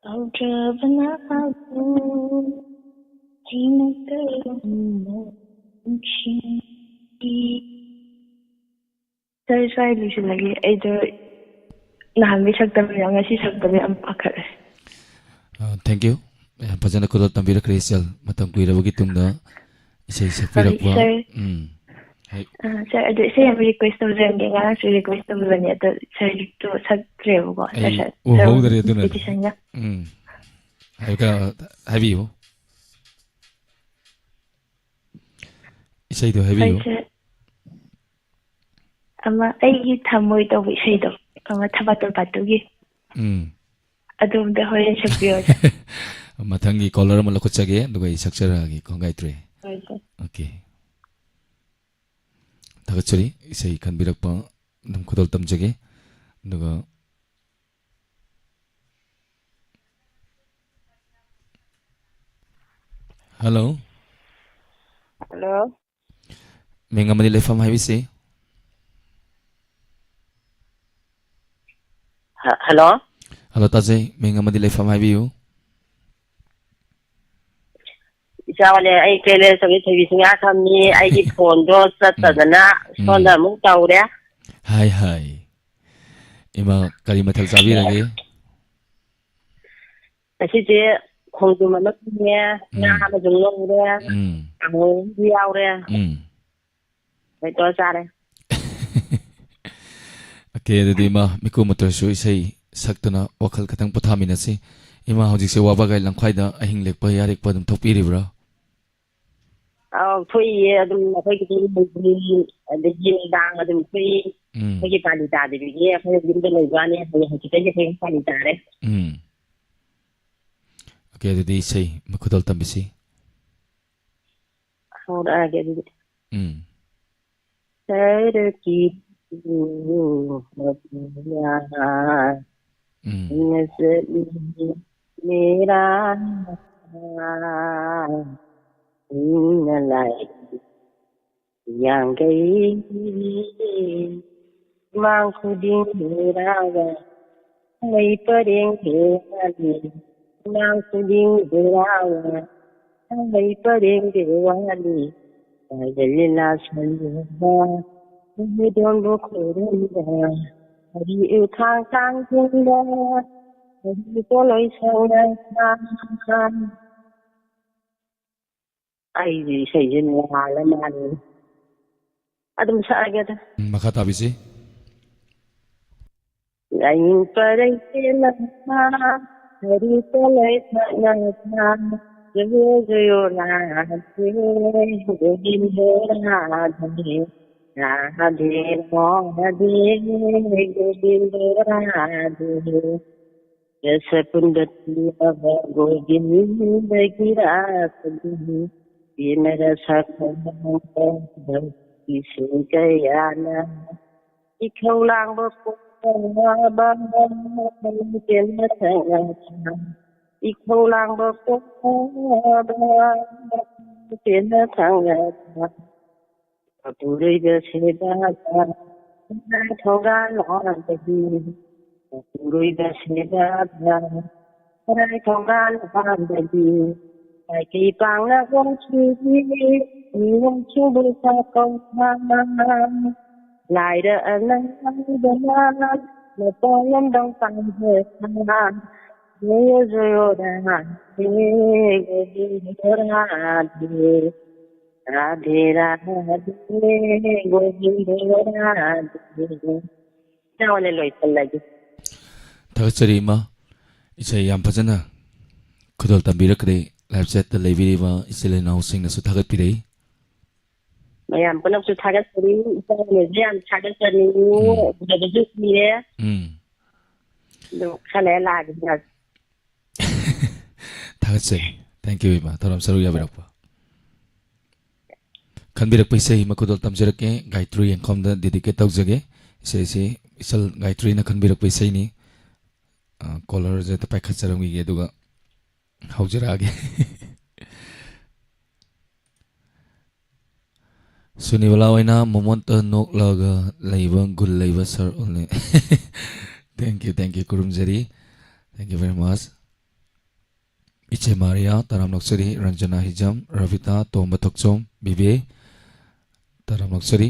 ꯀꯥꯎꯗ꯭ꯔꯕ ꯅꯍꯥꯛꯄꯨ ꯑꯩꯅ ꯀꯔꯝꯅ ꯅꯨꯡꯁꯤꯕꯤ꯫ ꯁꯥꯔ, ꯁ꯭ꯋꯥꯏ ꯂꯣꯏꯁꯤꯜꯂꯒꯦ꯫ ꯑꯩꯗꯣ ꯅꯍꯥꯟꯒꯩ ꯁꯛꯇꯕꯅꯤꯅ ꯉꯁꯤ ꯁꯛꯄꯗ ꯌꯥꯝ ꯄꯥꯈꯠꯂꯦ꯫ ꯑ, thank you꯫ ꯌꯥꯝ ꯐꯖꯅ ꯈꯨꯗꯣꯜ ꯇꯝꯕꯤꯔꯛꯈ꯭ꯔꯦ ꯏꯆꯜ꯫ ꯃꯇꯝ ꯀꯨꯏꯔꯕꯒꯤ ꯇꯨꯡꯗ ꯏꯁꯩ ꯍꯣꯏ, ꯁꯛꯄꯤꯔꯛꯄ꯫ ꯁꯥꯔ꯫ ꯎꯝ꯫ ꯍꯥꯏ-, ꯑ, ꯁꯥꯔ, ꯑꯗꯨ ꯏꯁꯩ ꯑꯃ request ꯇꯧꯖꯔꯝꯒꯦ꯫ ꯉꯔꯥꯡꯁꯨ request ꯇꯧꯕꯅꯦ, ꯑꯗꯣ ꯁꯥꯔꯗꯣ ꯁꯛꯇ꯭ꯔꯦꯕꯀꯣ꯫ ꯑꯩ ꯁꯥꯔ, ꯁꯥꯔ, ꯎꯍꯧꯗꯔꯦ, ꯁꯥꯔ ꯑꯗꯨꯅꯅꯦ꯫ Petition-ꯒ꯫ ꯎꯝ꯫ ꯍꯥꯏꯕ-, ꯍꯥꯏꯕꯤꯌꯨ꯫ ꯏꯁꯩꯗꯣ ꯍꯣꯏ, ꯍꯥꯏꯕꯤꯌꯨ꯫ ꯁꯥꯔ꯫ ꯑꯃ ꯑꯩꯒꯤ ꯊꯃꯣꯏ ꯇꯧꯕ ꯏꯁꯩꯗꯣ, ꯑꯃ ꯊꯕꯥꯇꯣꯟ ꯄꯥꯠꯇꯨꯒꯤ꯫ ꯎꯝ꯫ ꯑꯗꯨꯝꯗ ꯍꯣꯔꯦꯟ ꯁꯛꯄꯤꯔꯣ, ꯁꯥꯔ꯫ ꯃꯊꯪꯒꯤ caller ꯑꯃ ꯂꯧꯈꯠꯆꯒꯦ, ꯑꯗꯨꯒ ꯑꯩ ꯁꯛꯆꯔꯛꯑꯒꯦꯀꯣ, ꯒꯥꯌꯇ꯭ꯔꯤ꯫ ꯍꯣꯏ, ꯁꯥꯔ꯫ OK꯫ ꯊꯥꯒꯠꯆꯔꯤ, ꯏꯁꯩ ꯈꯟꯕꯤꯔꯛꯄ ꯑꯗꯨꯝ ꯈꯨꯗꯣꯜ ꯇꯝꯖꯒꯦ꯫ ꯑꯗꯨꯒ, hello꯫ Hello꯫ ꯃꯤꯡ ꯑꯃꯗꯤ ꯂꯩꯐꯝ ꯍꯥꯏꯕꯤꯁꯤ꯫ ꯍ-, hello꯫ Hello, ꯇꯥꯖꯩ꯫ ꯃꯤꯡ ꯑꯃꯗꯤ ꯂꯩꯐꯝ ꯍꯥꯏꯕꯤꯌꯨ꯫ ꯏꯆꯥ ꯍꯣꯏꯅꯦ, ꯑꯩ ꯀꯩꯔꯦꯜ ꯁꯝꯕꯤ ꯊꯣꯏꯕꯤ ꯁꯤꯡꯍꯥ ꯈꯝꯃꯤ꯫ ꯑꯩꯒꯤ phoneꯗꯣ ꯆꯠꯇꯗꯅ ꯎꯝ꯫ ꯁꯣꯝꯗ ꯎꯝ꯫ ꯑꯃꯨꯛ ꯇꯧꯔꯦ꯫ ꯍꯥꯏ, ꯍꯥꯏ꯫ ꯏꯃꯥ, ꯀꯔꯤ ꯃꯊꯦꯜ ꯆꯥꯕꯤꯔꯒꯦ? ꯉꯁꯤꯁꯦ ꯈꯣꯡꯗ꯭ꯔꯨꯝ ꯑꯃ ꯊꯣꯡꯉꯦ, ꯉꯥ ꯎꯝ꯫ ꯑꯃꯁꯨ ꯉꯧꯔꯦ, ꯎꯝ꯫ ꯀꯥꯡꯍꯧ ꯑꯃꯁꯨ ꯌꯥꯎꯔꯦ꯫ ꯎꯝ꯫ ꯑꯗꯨꯃꯥꯏꯅ ꯇꯧꯔ ꯆꯥꯔꯦ꯫ OK, ꯑꯗꯨꯗꯤ ꯏꯃꯥ, ꯃꯤꯀꯨꯞ ꯑꯃꯠꯇꯁꯨ ꯏꯁꯩ ꯁꯛꯇꯨꯅ ꯋꯥꯈꯜ ꯈꯇꯪ ꯄꯣꯊꯥꯃꯤꯟꯅꯁꯤ꯫ ꯏꯃꯥ, ꯍꯧꯖꯤꯛꯁꯦ ꯋꯥꯕꯒꯥꯏ ꯂꯝꯈꯥꯏꯗ ꯑꯍꯤꯡ ꯂꯦꯛꯄ, ꯌꯥꯔꯦꯛꯄ ꯑꯗꯨꯝ ꯊꯣꯛꯄꯤꯔꯤꯕ꯭ꯔꯥ? ꯑꯧ, ꯊꯣꯛꯏꯌꯦ꯫ ꯑꯗꯨꯝ ꯑꯩꯈꯣꯏꯒꯤꯗꯤ ꯅꯨꯡꯊꯤꯜ ꯑꯗꯒꯤ ꯅꯨꯡꯗꯥꯡ ꯑꯗꯨꯝ ꯊꯣꯛꯏ꯫ ꯎꯝ꯫ ꯑꯩꯈꯣꯏꯒꯤ ꯄꯥꯂꯤ ꯇꯥꯗꯕꯤꯒꯤ ꯑꯩꯈꯣꯏ ꯌꯨꯝꯗ ꯂꯩꯕ ꯋꯥꯅꯤ꯫ ꯍꯌꯦꯡ ꯍꯪꯆꯤꯠꯇꯒꯤ ꯑꯩꯈꯣꯏ ꯄꯥꯂꯤ ꯇꯥꯔꯦ꯫ ꯎꯝ꯫ OK, ꯑꯗꯨꯗꯤ ꯏꯁꯩ ꯃꯈꯨꯗꯣꯜ ꯇꯝꯕꯤꯁꯤ꯫ ꯍꯧꯔꯛꯑꯒꯦ ꯑꯗꯨꯗꯤ꯫ ꯎꯝ꯫ ꯁꯔꯛꯀꯤ ꯃꯄꯨꯅ ꯎꯝ꯫ ꯆꯠꯂꯤ ꯃꯦꯔꯥ ꯃꯤꯅ ꯂꯥꯏ ꯌꯥꯡꯈꯩ ꯃꯥꯡ ꯈꯨꯗꯤꯡ ꯃꯦꯔꯥꯒ ꯃꯩ ꯄꯔꯦꯡ ꯍꯦꯛ ꯃꯥꯡ ꯈꯨꯗꯤꯡ ꯃꯦꯔꯥꯒ ꯂꯩ ꯄꯔꯦꯡꯒꯤ ꯋꯥꯔꯤ, ꯂꯤꯂꯥ ꯁꯟꯗ, ꯅꯨꯃꯤꯗꯣꯟꯕꯨ ꯈꯨꯔꯨꯝꯕ, ꯋꯥꯔꯤ ꯎꯊꯥꯡ ꯊꯥꯡꯖꯤꯟꯕ, ꯋꯥꯔꯤ ꯄꯣꯂꯣꯏ ꯁꯪꯅ ꯁꯥ꯫ ꯑꯩꯗꯤ ꯏꯁꯩꯁꯦ ꯅꯣꯡꯉꯥꯜꯂ ꯃꯥꯜꯂꯦ꯫ ꯑꯗꯨꯝ ꯁꯛꯑꯒꯦꯗ꯫ ꯎꯝ, ꯃꯈꯥ ꯇꯥꯕꯤꯁꯤ꯫ ꯂꯥꯏꯅꯤꯡ ꯄꯔꯩ ꯆꯦꯜꯂꯛꯄ, ꯀꯔꯤ ꯄꯣꯂꯩ ꯁꯛꯂꯛꯄ, ꯖꯌꯣ ꯖꯌꯣ ꯔꯥꯙꯦ, ꯒꯣꯕꯤꯟꯗ ꯔꯥꯙꯦ, ꯔꯥꯙꯦ ꯔꯥꯙꯦ, ꯒꯣꯕꯤꯟꯗ ꯔꯥꯙꯦ꯫ ꯔꯁ ꯀꯨꯟꯗ ꯇꯤꯜꯂꯕ ꯒꯣꯕꯤꯟꯗꯒꯤ ꯔꯥꯁ ꯂꯤꯂꯥ, ꯄꯦꯟꯅ ꯔꯁ ꯈꯣꯡꯕ ꯏꯁꯤꯡ ꯀꯌꯥꯅ꯫ ꯏꯈꯧ ꯂꯥꯡꯕ ꯄꯣꯛꯄ ꯄꯦꯟꯅ ꯊꯛꯅ ꯏꯈꯧ ꯂꯥꯡꯕ ꯄꯣꯛꯄ ꯄꯦꯟꯅ ꯊꯛꯅ꯫ ꯃꯄꯨꯔꯣꯏꯕ ꯁꯦꯕꯥꯗ ꯈꯨꯟꯗꯥꯏ ꯊꯣꯡꯒꯥꯜ ꯍꯥꯟꯕꯗꯤ, ꯃꯄꯨꯔꯣꯏꯕ ꯁꯦꯕꯥꯗ ꯈꯨꯟꯗꯥꯏ ꯊꯣꯡꯒꯥꯜ ꯍꯥꯟꯕꯗꯤ, ꯃꯥꯏꯀꯩ ꯄꯥꯡꯅ ꯍꯣꯡꯈꯤꯕꯤ ꯃꯤꯑꯣꯏꯁꯤꯡꯕꯨ ꯆꯥꯛꯀꯧꯕ꯫ ꯂꯥꯏꯔ ꯑꯅꯪꯗꯅ ꯃꯄꯣꯝ ꯂꯝꯗꯝ ꯄꯥꯟꯖ ꯁꯅꯥ꯫ ꯖꯌꯣ ꯖꯌꯣ ꯔꯥꯙꯦ, ꯒꯣꯕꯤꯟꯗ ꯔꯥꯙꯦ꯫ ꯔꯥꯙꯦ ꯔꯥꯙꯦ, ꯒꯣꯕꯤꯟꯗ ꯔꯥꯙꯦ꯫ ꯁꯤꯅ ꯑꯣꯏꯅ ꯂꯣꯏꯁꯤꯜꯂꯒꯦ꯫ ꯊꯥꯒꯠꯆꯔꯤ ꯏꯃꯥ꯫ ꯏꯁꯩ ꯌꯥꯝ ꯐꯖꯅ ꯈꯨꯗꯣꯜ ꯇꯝꯕꯤꯔꯛꯈ꯭ꯔꯦ꯫ ꯂꯥꯏꯚ ꯆꯦꯠꯇ ꯂꯩꯕꯤꯔꯤꯕ ꯏꯆꯤꯜ ꯏꯅꯥꯎꯁꯤꯡꯅꯁꯨ ꯊꯥꯒꯠꯄꯤꯔꯛꯏ꯫ ꯃꯌꯥꯝ ꯄꯨꯝꯅꯃꯛꯁꯨ ꯊꯥꯒꯠꯆꯔꯤ꯫ ꯏꯆꯥꯅꯁꯨ ꯌꯥꯝ ꯊꯥꯒꯠꯆꯅꯤꯡꯉꯤ꯫ ꯎꯝ꯫ ꯎꯗꯕꯁꯨ ꯀꯨꯏꯔꯦ꯫ ꯎꯝ꯫ ꯑꯗꯨ ꯈꯔ ꯂꯩꯔ ꯂꯥꯛꯑꯒꯦ꯫ ꯊꯥꯒꯠꯆꯔꯤ꯫ Thank you, ꯏꯃꯥ, ꯊꯧꯔꯝ ꯁꯔꯨꯛ ꯌꯥꯕꯤꯔꯛꯄ꯫ ꯈꯟꯕꯤꯔꯛꯄ ꯏꯁꯩ ꯑꯃ ꯈꯨꯗꯣꯜ ꯇꯝꯖꯔꯛꯀꯦ, ꯒꯥꯌꯇ꯭ꯔꯤ ꯌꯦꯡꯈꯣꯝꯗ dedicate ꯇꯧꯖꯒꯦ꯫ ꯏꯁꯩꯁꯤ ꯏꯆꯜ ꯒꯥꯌꯇ꯭ꯔꯤꯅ ꯈꯟꯕꯤꯔꯛꯄ ꯏꯁꯩꯅꯤ꯫ ꯑ, caller ꯁꯦ ꯑꯝꯇ ꯄꯥꯏꯈꯠꯆꯔꯝꯈꯤꯒꯦ, ꯑꯗꯨꯒ ꯍꯧꯖꯔꯛꯑꯒꯦ꯫ ꯁꯨꯅꯤꯕꯂꯥ ꯑꯣꯏꯅ ꯃꯣꯃꯣꯟꯇ ꯅꯣꯛꯂꯒ ꯂꯩꯕ ꯒꯨꯜ ꯂꯩꯕ ꯁꯔ ꯑꯣꯜꯂꯦ꯫ Thank you, thank you, ꯈꯨꯔꯨꯝꯖꯔꯤ꯫ Thank you very much꯫ ꯏꯆꯦ ꯃꯥꯔꯤꯌꯥ, ꯇꯔꯥꯝ ꯂꯧꯆꯔꯤ꯫ ꯔꯟꯖꯅꯥ ꯍꯤꯖꯝ, ꯔꯕꯤꯇꯥ, ꯇꯣꯝꯕ ꯊꯣꯛꯆꯣꯝ, ꯕꯤꯕꯦ, ꯇꯔꯥꯝ ꯂꯧꯆꯔꯤ꯫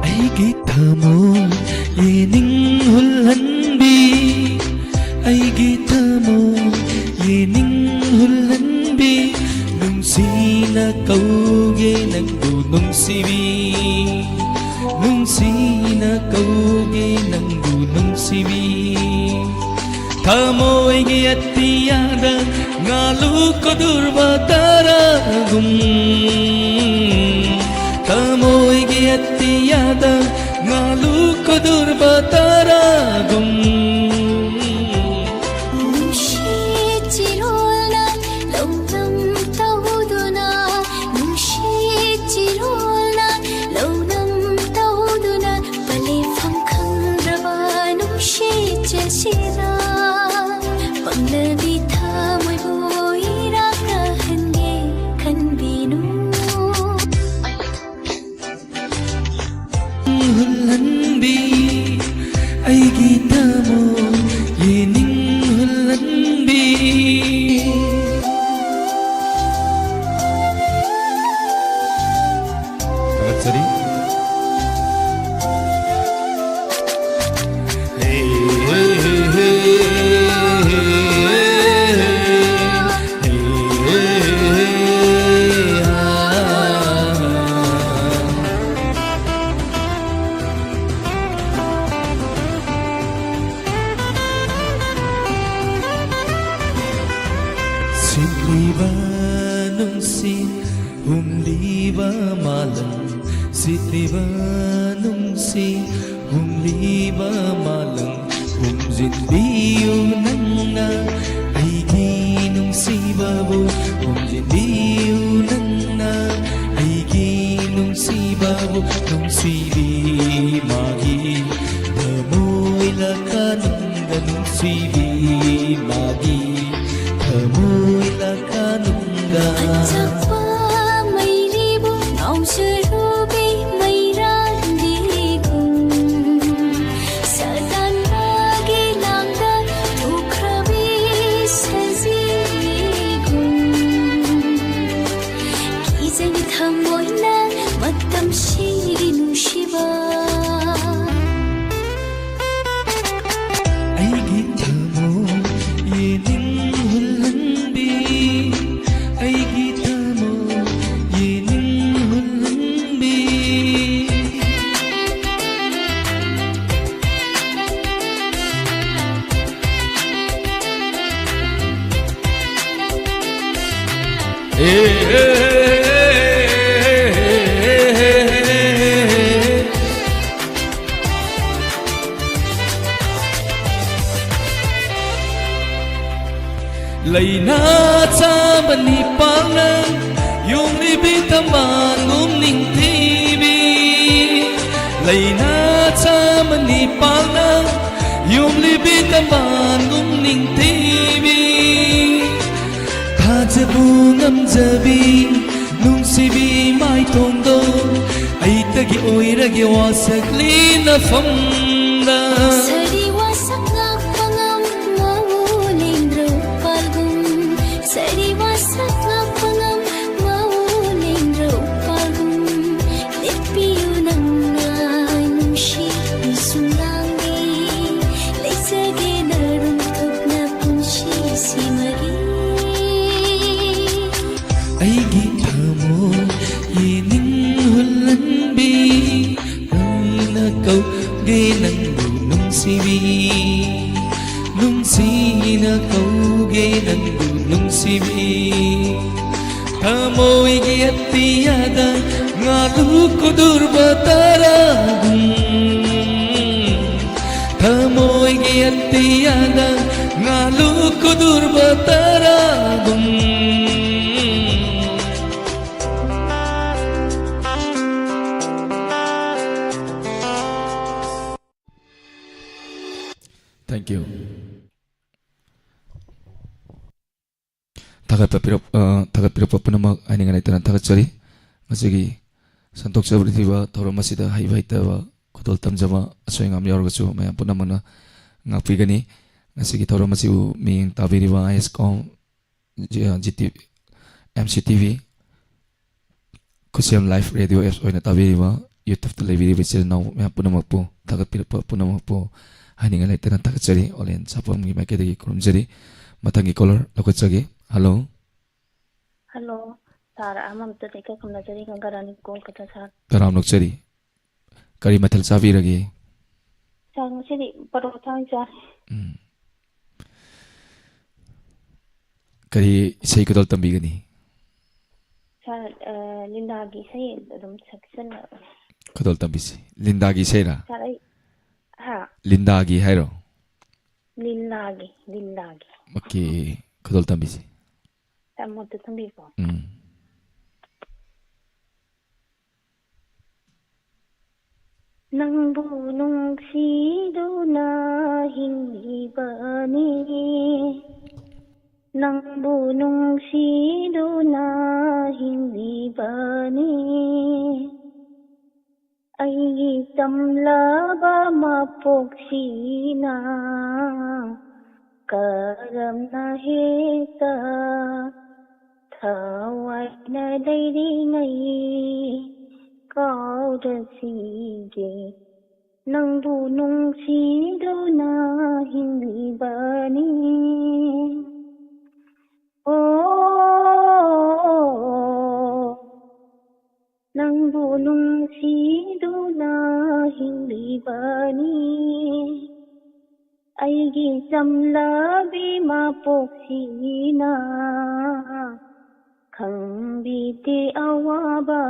ꯑꯩꯒꯤ ꯊꯃꯣꯏ ꯌꯦꯅꯤꯡ ꯍꯨꯜꯍꯟꯕꯤ, ꯑꯩꯒꯤ ꯊꯃꯣꯏ ꯌꯦꯅꯤꯡ ꯍꯨꯜꯍꯟꯕꯤ, ꯅꯨꯡꯁꯤꯅ ꯀꯧꯒꯦ ꯅꯪꯕꯨ ꯅꯨꯡꯁꯤꯕꯤ, ꯅꯨꯡꯁꯤꯅ ꯀꯧꯒꯦ ꯅꯪꯕꯨ ꯅꯨꯡꯁꯤꯕꯤ꯫ ꯊꯃꯣꯏꯒꯤ ꯑꯇꯤꯌꯥꯗ ꯉꯥꯂꯨ ꯀꯗꯨꯔꯕ ꯇꯔꯥꯒꯨꯝ, ꯊꯃꯣꯏꯒꯤ ꯑꯇꯤꯌꯥꯗ ꯉꯥꯂꯨ ꯀꯗꯨꯔꯕ ꯇꯔꯥꯒꯨꯝ꯫ ꯅꯨꯡꯁꯤ ꯆꯤꯔꯣꯜꯅ ꯂꯧꯅꯝ ꯇꯧꯗꯨꯅ, ꯅꯨꯡꯁꯤ ꯆꯤꯔꯣꯜꯅ ꯂꯧꯅꯝ ꯇꯧꯗꯨꯅ, ꯄꯂꯦꯐꯝ ꯈꯪꯗ꯭ꯔꯕ ꯅꯨꯡꯁꯤ ꯆꯦꯁꯤꯗ ꯄꯪꯂꯕꯤ ꯊꯃꯣꯏꯕꯨ ꯏꯔꯥꯛꯅꯍꯟꯒꯦ ꯈꯟꯕꯤꯅꯨ꯫ ꯍꯨꯜꯍꯟꯕꯤ, ꯑꯩꯒꯤ ꯊꯃꯣꯏ ꯌꯦꯅꯤꯡ ꯍꯨꯜꯍꯟꯕꯤ꯫ ꯊꯥꯒꯠꯆꯔꯤ꯫ ꯍꯨꯝꯂꯤꯕ ꯃꯥꯂꯪ ꯁꯤꯠꯂꯤꯕ ꯅꯨꯡꯁꯤ, ꯍꯨꯝꯂꯤꯕ ꯃꯥꯂꯪ ꯍꯨꯝꯖꯤꯟꯕꯤꯌꯨ ꯅꯪꯅ ꯑꯩꯒꯤ ꯅꯨꯡꯁꯤꯕꯕꯨ, ꯍꯨꯝꯖꯤꯟꯕꯤꯌꯨ ꯅꯪꯅ ꯑꯩꯒꯤ ꯅꯨꯡꯁꯤꯕꯕꯨ, ꯅꯨꯡꯁꯤꯕꯤ ꯃꯥꯒꯤ ꯊꯃꯣꯏ ꯂꯀꯥꯅꯨꯡꯗ, ꯅꯨꯡꯁꯤꯕꯤ ꯃꯥꯒꯤ ꯊꯃꯣꯏ ꯂꯀꯥꯅꯨꯡꯗ꯫ ꯑꯆꯛꯄ ꯃꯩꯔꯤꯕꯨ ꯉꯥꯎꯖꯔꯨꯕꯤ ꯃꯩꯔꯥꯟꯕꯤꯒꯨꯝ, ꯁꯥꯇꯥꯟꯕꯒꯤ ꯂꯥꯡꯗ ꯊꯨꯈ꯭ꯔꯕꯤ ꯁꯖꯤꯒꯨꯝ, ꯀꯤꯖꯅ ꯊꯃꯣꯏꯅ ꯃꯇꯝꯁꯤꯒꯤ ꯅꯨꯡꯁꯤꯕ꯫ ꯑꯩꯒꯤ ꯊꯃꯣꯏ ꯌꯦꯅꯤꯡ ꯍꯨꯜꯍꯟꯕꯤ, ꯑꯩꯒꯤ ꯊꯃꯣꯏ ꯌꯦꯅꯤꯡ ꯍꯨꯜꯍꯟꯕꯤ꯫ ꯂꯩꯅꯥ ꯆꯥꯕꯅꯤ ꯄꯥꯛꯅ ꯌꯣꯝꯂꯤꯕꯤ ꯊꯝꯕꯥꯜꯒꯨꯝ ꯅꯤꯡꯊꯤꯕꯤ, ꯂꯩꯅꯥ ꯆꯥꯕꯅꯤ ꯄꯥꯛꯅ ꯌꯣꯝꯂꯤꯕꯤ ꯊꯝꯕꯥꯜꯒꯨꯝ ꯅꯤꯡꯊꯤꯕꯤ, ꯊꯥꯖꯕꯨ ꯉꯝꯖꯕꯤ ꯅꯨꯡꯁꯤꯕꯤ ꯃꯥꯏꯊꯣꯡꯗꯣ, ꯑꯩꯇꯒꯤ ꯑꯣꯏꯔꯒꯦ ꯋꯥꯁꯛꯂꯤ ꯅꯐꯝꯗ꯫ ꯁꯥꯔꯤ ꯋꯥꯁꯛ ꯉꯥꯛꯄ ꯉꯝ ꯃꯥꯎ ꯂꯦꯡꯗ꯭ꯔꯧ ꯄꯥꯜꯒꯨꯝ, ꯁꯥꯔꯤ ꯋꯥꯁꯛ ꯉꯥꯛꯄ ꯉꯝ ꯃꯥꯎ ꯂꯦꯡꯗ꯭ꯔꯧ ꯄꯥꯜꯒꯨꯝ, ꯂꯦꯞꯄꯤꯌꯨ ꯅꯪꯅ ꯅꯨꯡꯁꯤ ꯁꯨꯝꯂꯥꯡꯂꯤ, ꯂꯩꯖꯒꯦ ꯅꯔꯨꯝ ꯊꯨꯞꯅ ꯄꯨꯟꯁꯤꯁꯤꯃꯒꯤ꯫ ꯑꯩꯒꯤ ꯊꯃꯣꯏ ꯌꯦꯅꯤꯡ ꯍꯨꯜꯍꯟꯕꯤ, ꯀꯧꯅ ꯀꯧꯒꯦ ꯅꯪꯕꯨ ꯅꯨꯡꯁꯤꯕꯤ, ꯅꯨꯡꯁꯤꯅ ꯀꯧꯒꯦ ꯅꯪꯕꯨ ꯅꯨꯡꯁꯤꯕꯤ꯫ ꯊꯃꯣꯏꯒꯤ ꯑꯇꯤꯌꯥꯗ ꯉꯥꯂꯨ ꯀꯨꯗꯨꯔꯕ ꯇꯔꯥꯒꯨꯝ, ꯊꯃꯣꯏꯒꯤ ꯑꯇꯤꯌꯥꯗ ꯉꯥꯂꯨ ꯀꯨꯗꯨꯔꯕ ꯇꯔꯥꯒꯨꯝ꯫ Thank you. ꯊꯥꯒꯠꯄ ꯄꯤꯔꯛ-, ꯑ, ꯊꯥꯒꯠꯄꯤꯔꯛꯄ ꯄꯨꯝꯅꯃꯛ ꯍꯥꯏꯅꯤꯡꯉꯥꯏ ꯂꯩꯇꯅ ꯊꯥꯒꯠꯆꯔꯤ꯫ ꯉꯁꯤꯒꯤ ꯁꯟꯗꯣꯛꯆꯕꯤꯔꯤꯕ ꯊꯧꯔꯝ ꯑꯁꯤꯗ ꯍꯩꯕ ꯍꯩꯇꯕ, ꯈꯨꯗꯣꯜ ꯇꯝꯖꯕ, ꯑꯁꯣꯏ ꯑꯉꯥꯝ ꯌꯥꯎꯔꯒꯁꯨ ꯃꯌꯥꯝ ꯄꯨꯝꯅꯃꯛꯅ ꯉꯥꯛꯄꯤꯒꯅꯤ꯫ ꯉꯁꯤꯒꯤ ꯊꯧꯔꯝ ꯑꯁꯤꯕꯨ ꯃꯤꯠꯌꯦꯡ ꯇꯥꯕꯤꯔꯤꯕ I S com, G-, G T V, M C T V, ꯈꯨꯠꯁꯦꯝ ꯂꯥꯏꯐ ꯔꯦꯗꯤꯑꯣ ꯑꯦꯞꯁ ꯑꯣꯏꯅ ꯇꯥꯕꯤꯔꯤꯕ, ꯌꯨꯇ꯭ꯌꯨꯕꯇ ꯂꯩꯕꯤꯔꯤꯕ ꯏꯆꯤꯜ ꯏꯅꯥꯎ ꯃꯌꯥꯝ ꯄꯨꯝꯅꯃꯛꯄꯨ, ꯊꯥꯒꯠꯄꯤꯔꯛꯄ ꯄꯨꯝꯅꯃꯛꯄꯨ ꯍꯥꯏꯅꯤꯡꯉꯥꯏ ꯂꯩꯇꯅ ꯊꯥꯒꯠꯆꯔꯤ꯫ ꯑꯣꯂꯦꯟ ꯁꯥꯄꯝꯒꯤ ꯃꯥꯏꯀꯩꯗꯒꯤ ꯈꯨꯔꯨꯝꯖꯔꯤ꯫ ꯃꯊꯪꯒꯤ ꯀꯣꯂꯔ ꯂꯧꯈꯠꯆꯒꯦ꯫ ꯍꯜꯂꯣ꯫ ꯍꯜꯂꯣ, ꯁꯥꯔ ꯑꯍꯃꯝꯇ ꯂꯩꯀꯥꯏ ꯈꯨꯝꯅꯖꯔꯤ, ꯒꯪꯒꯥꯔꯥꯅꯤ ꯀꯣꯜꯀꯇꯥ, ꯁꯥꯔ꯫ ꯀꯅꯥꯝ ꯂꯧꯆꯔꯤ꯫ ꯀꯔꯤ ꯃꯊꯦꯜ ꯆꯥꯕꯤꯔꯒꯦ? ꯁꯥꯔ, ꯉꯁꯤꯗꯤ ꯄꯔꯣꯊꯥ ꯑꯣꯏꯅ ꯆꯥꯔꯦ꯫ ꯎꯝ꯫ ꯀꯔꯤ ꯏꯁꯩ ꯈꯨꯗꯣꯜ ꯇꯝꯕꯤꯒꯅꯤ? ꯁꯥꯔ, ꯑ, ꯂꯤꯟꯗꯥꯒꯤ ꯏꯁꯩ ꯑꯗꯨꯝ ꯁꯛꯆꯜꯂꯛꯑꯣ꯫ ꯈꯨꯗꯣꯜ ꯇꯝꯕꯤꯁꯤ꯫ ꯂꯤꯟꯗꯥꯒꯤ ꯏꯁꯩꯔꯥ? ꯁꯥꯔ, ꯑꯩ, ꯍꯥ? ꯂꯤꯟꯗꯥꯒꯤ ꯍꯥꯏꯔꯣ? ꯂꯤꯟꯗꯥꯒꯤ, ꯂꯤꯟꯗꯥꯒꯤ꯫ ꯑꯣꯀꯦ, ꯈꯨꯗꯣꯜ ꯇꯝꯕꯤꯁꯤ꯫ ꯁꯥꯔ, ꯃꯨꯠꯇ ꯊꯝꯕꯤꯀꯣ꯫ ꯎꯝ꯫ ꯅꯪꯕꯨ ꯅꯨꯡꯁꯤꯗꯨꯅ ꯍꯤꯡꯂꯤꯕꯅꯤ, ꯅꯪꯕꯨ ꯅꯨꯡꯁꯤꯗꯨꯅ ꯍꯤꯡꯂꯤꯕꯅꯤ꯫ ꯑꯩꯒꯤ ꯆꯝꯂꯕ ꯃꯄꯣꯛꯁꯤꯅ ꯀꯔꯝꯅ ꯍꯦꯛꯇ ꯊꯋꯥꯏꯅ ꯂꯩꯔꯤꯉꯩ ꯀꯥꯎꯔꯁꯤꯒꯦ, ꯅꯪꯕꯨ ꯅꯨꯡꯁꯤꯗꯨꯅ ꯍꯤꯡꯂꯤꯕꯅꯤ꯫ ꯑꯣ, ꯅꯪꯕꯨ ꯅꯨꯡꯁꯤꯗꯨꯅ ꯍꯤꯡꯂꯤꯕꯅꯤ꯫ ꯑꯩꯒꯤ ꯆꯝꯂꯕꯤ ꯃꯄꯣꯛꯁꯤꯅ ꯈꯪꯕꯤꯗꯦ ꯑꯋꯥꯕ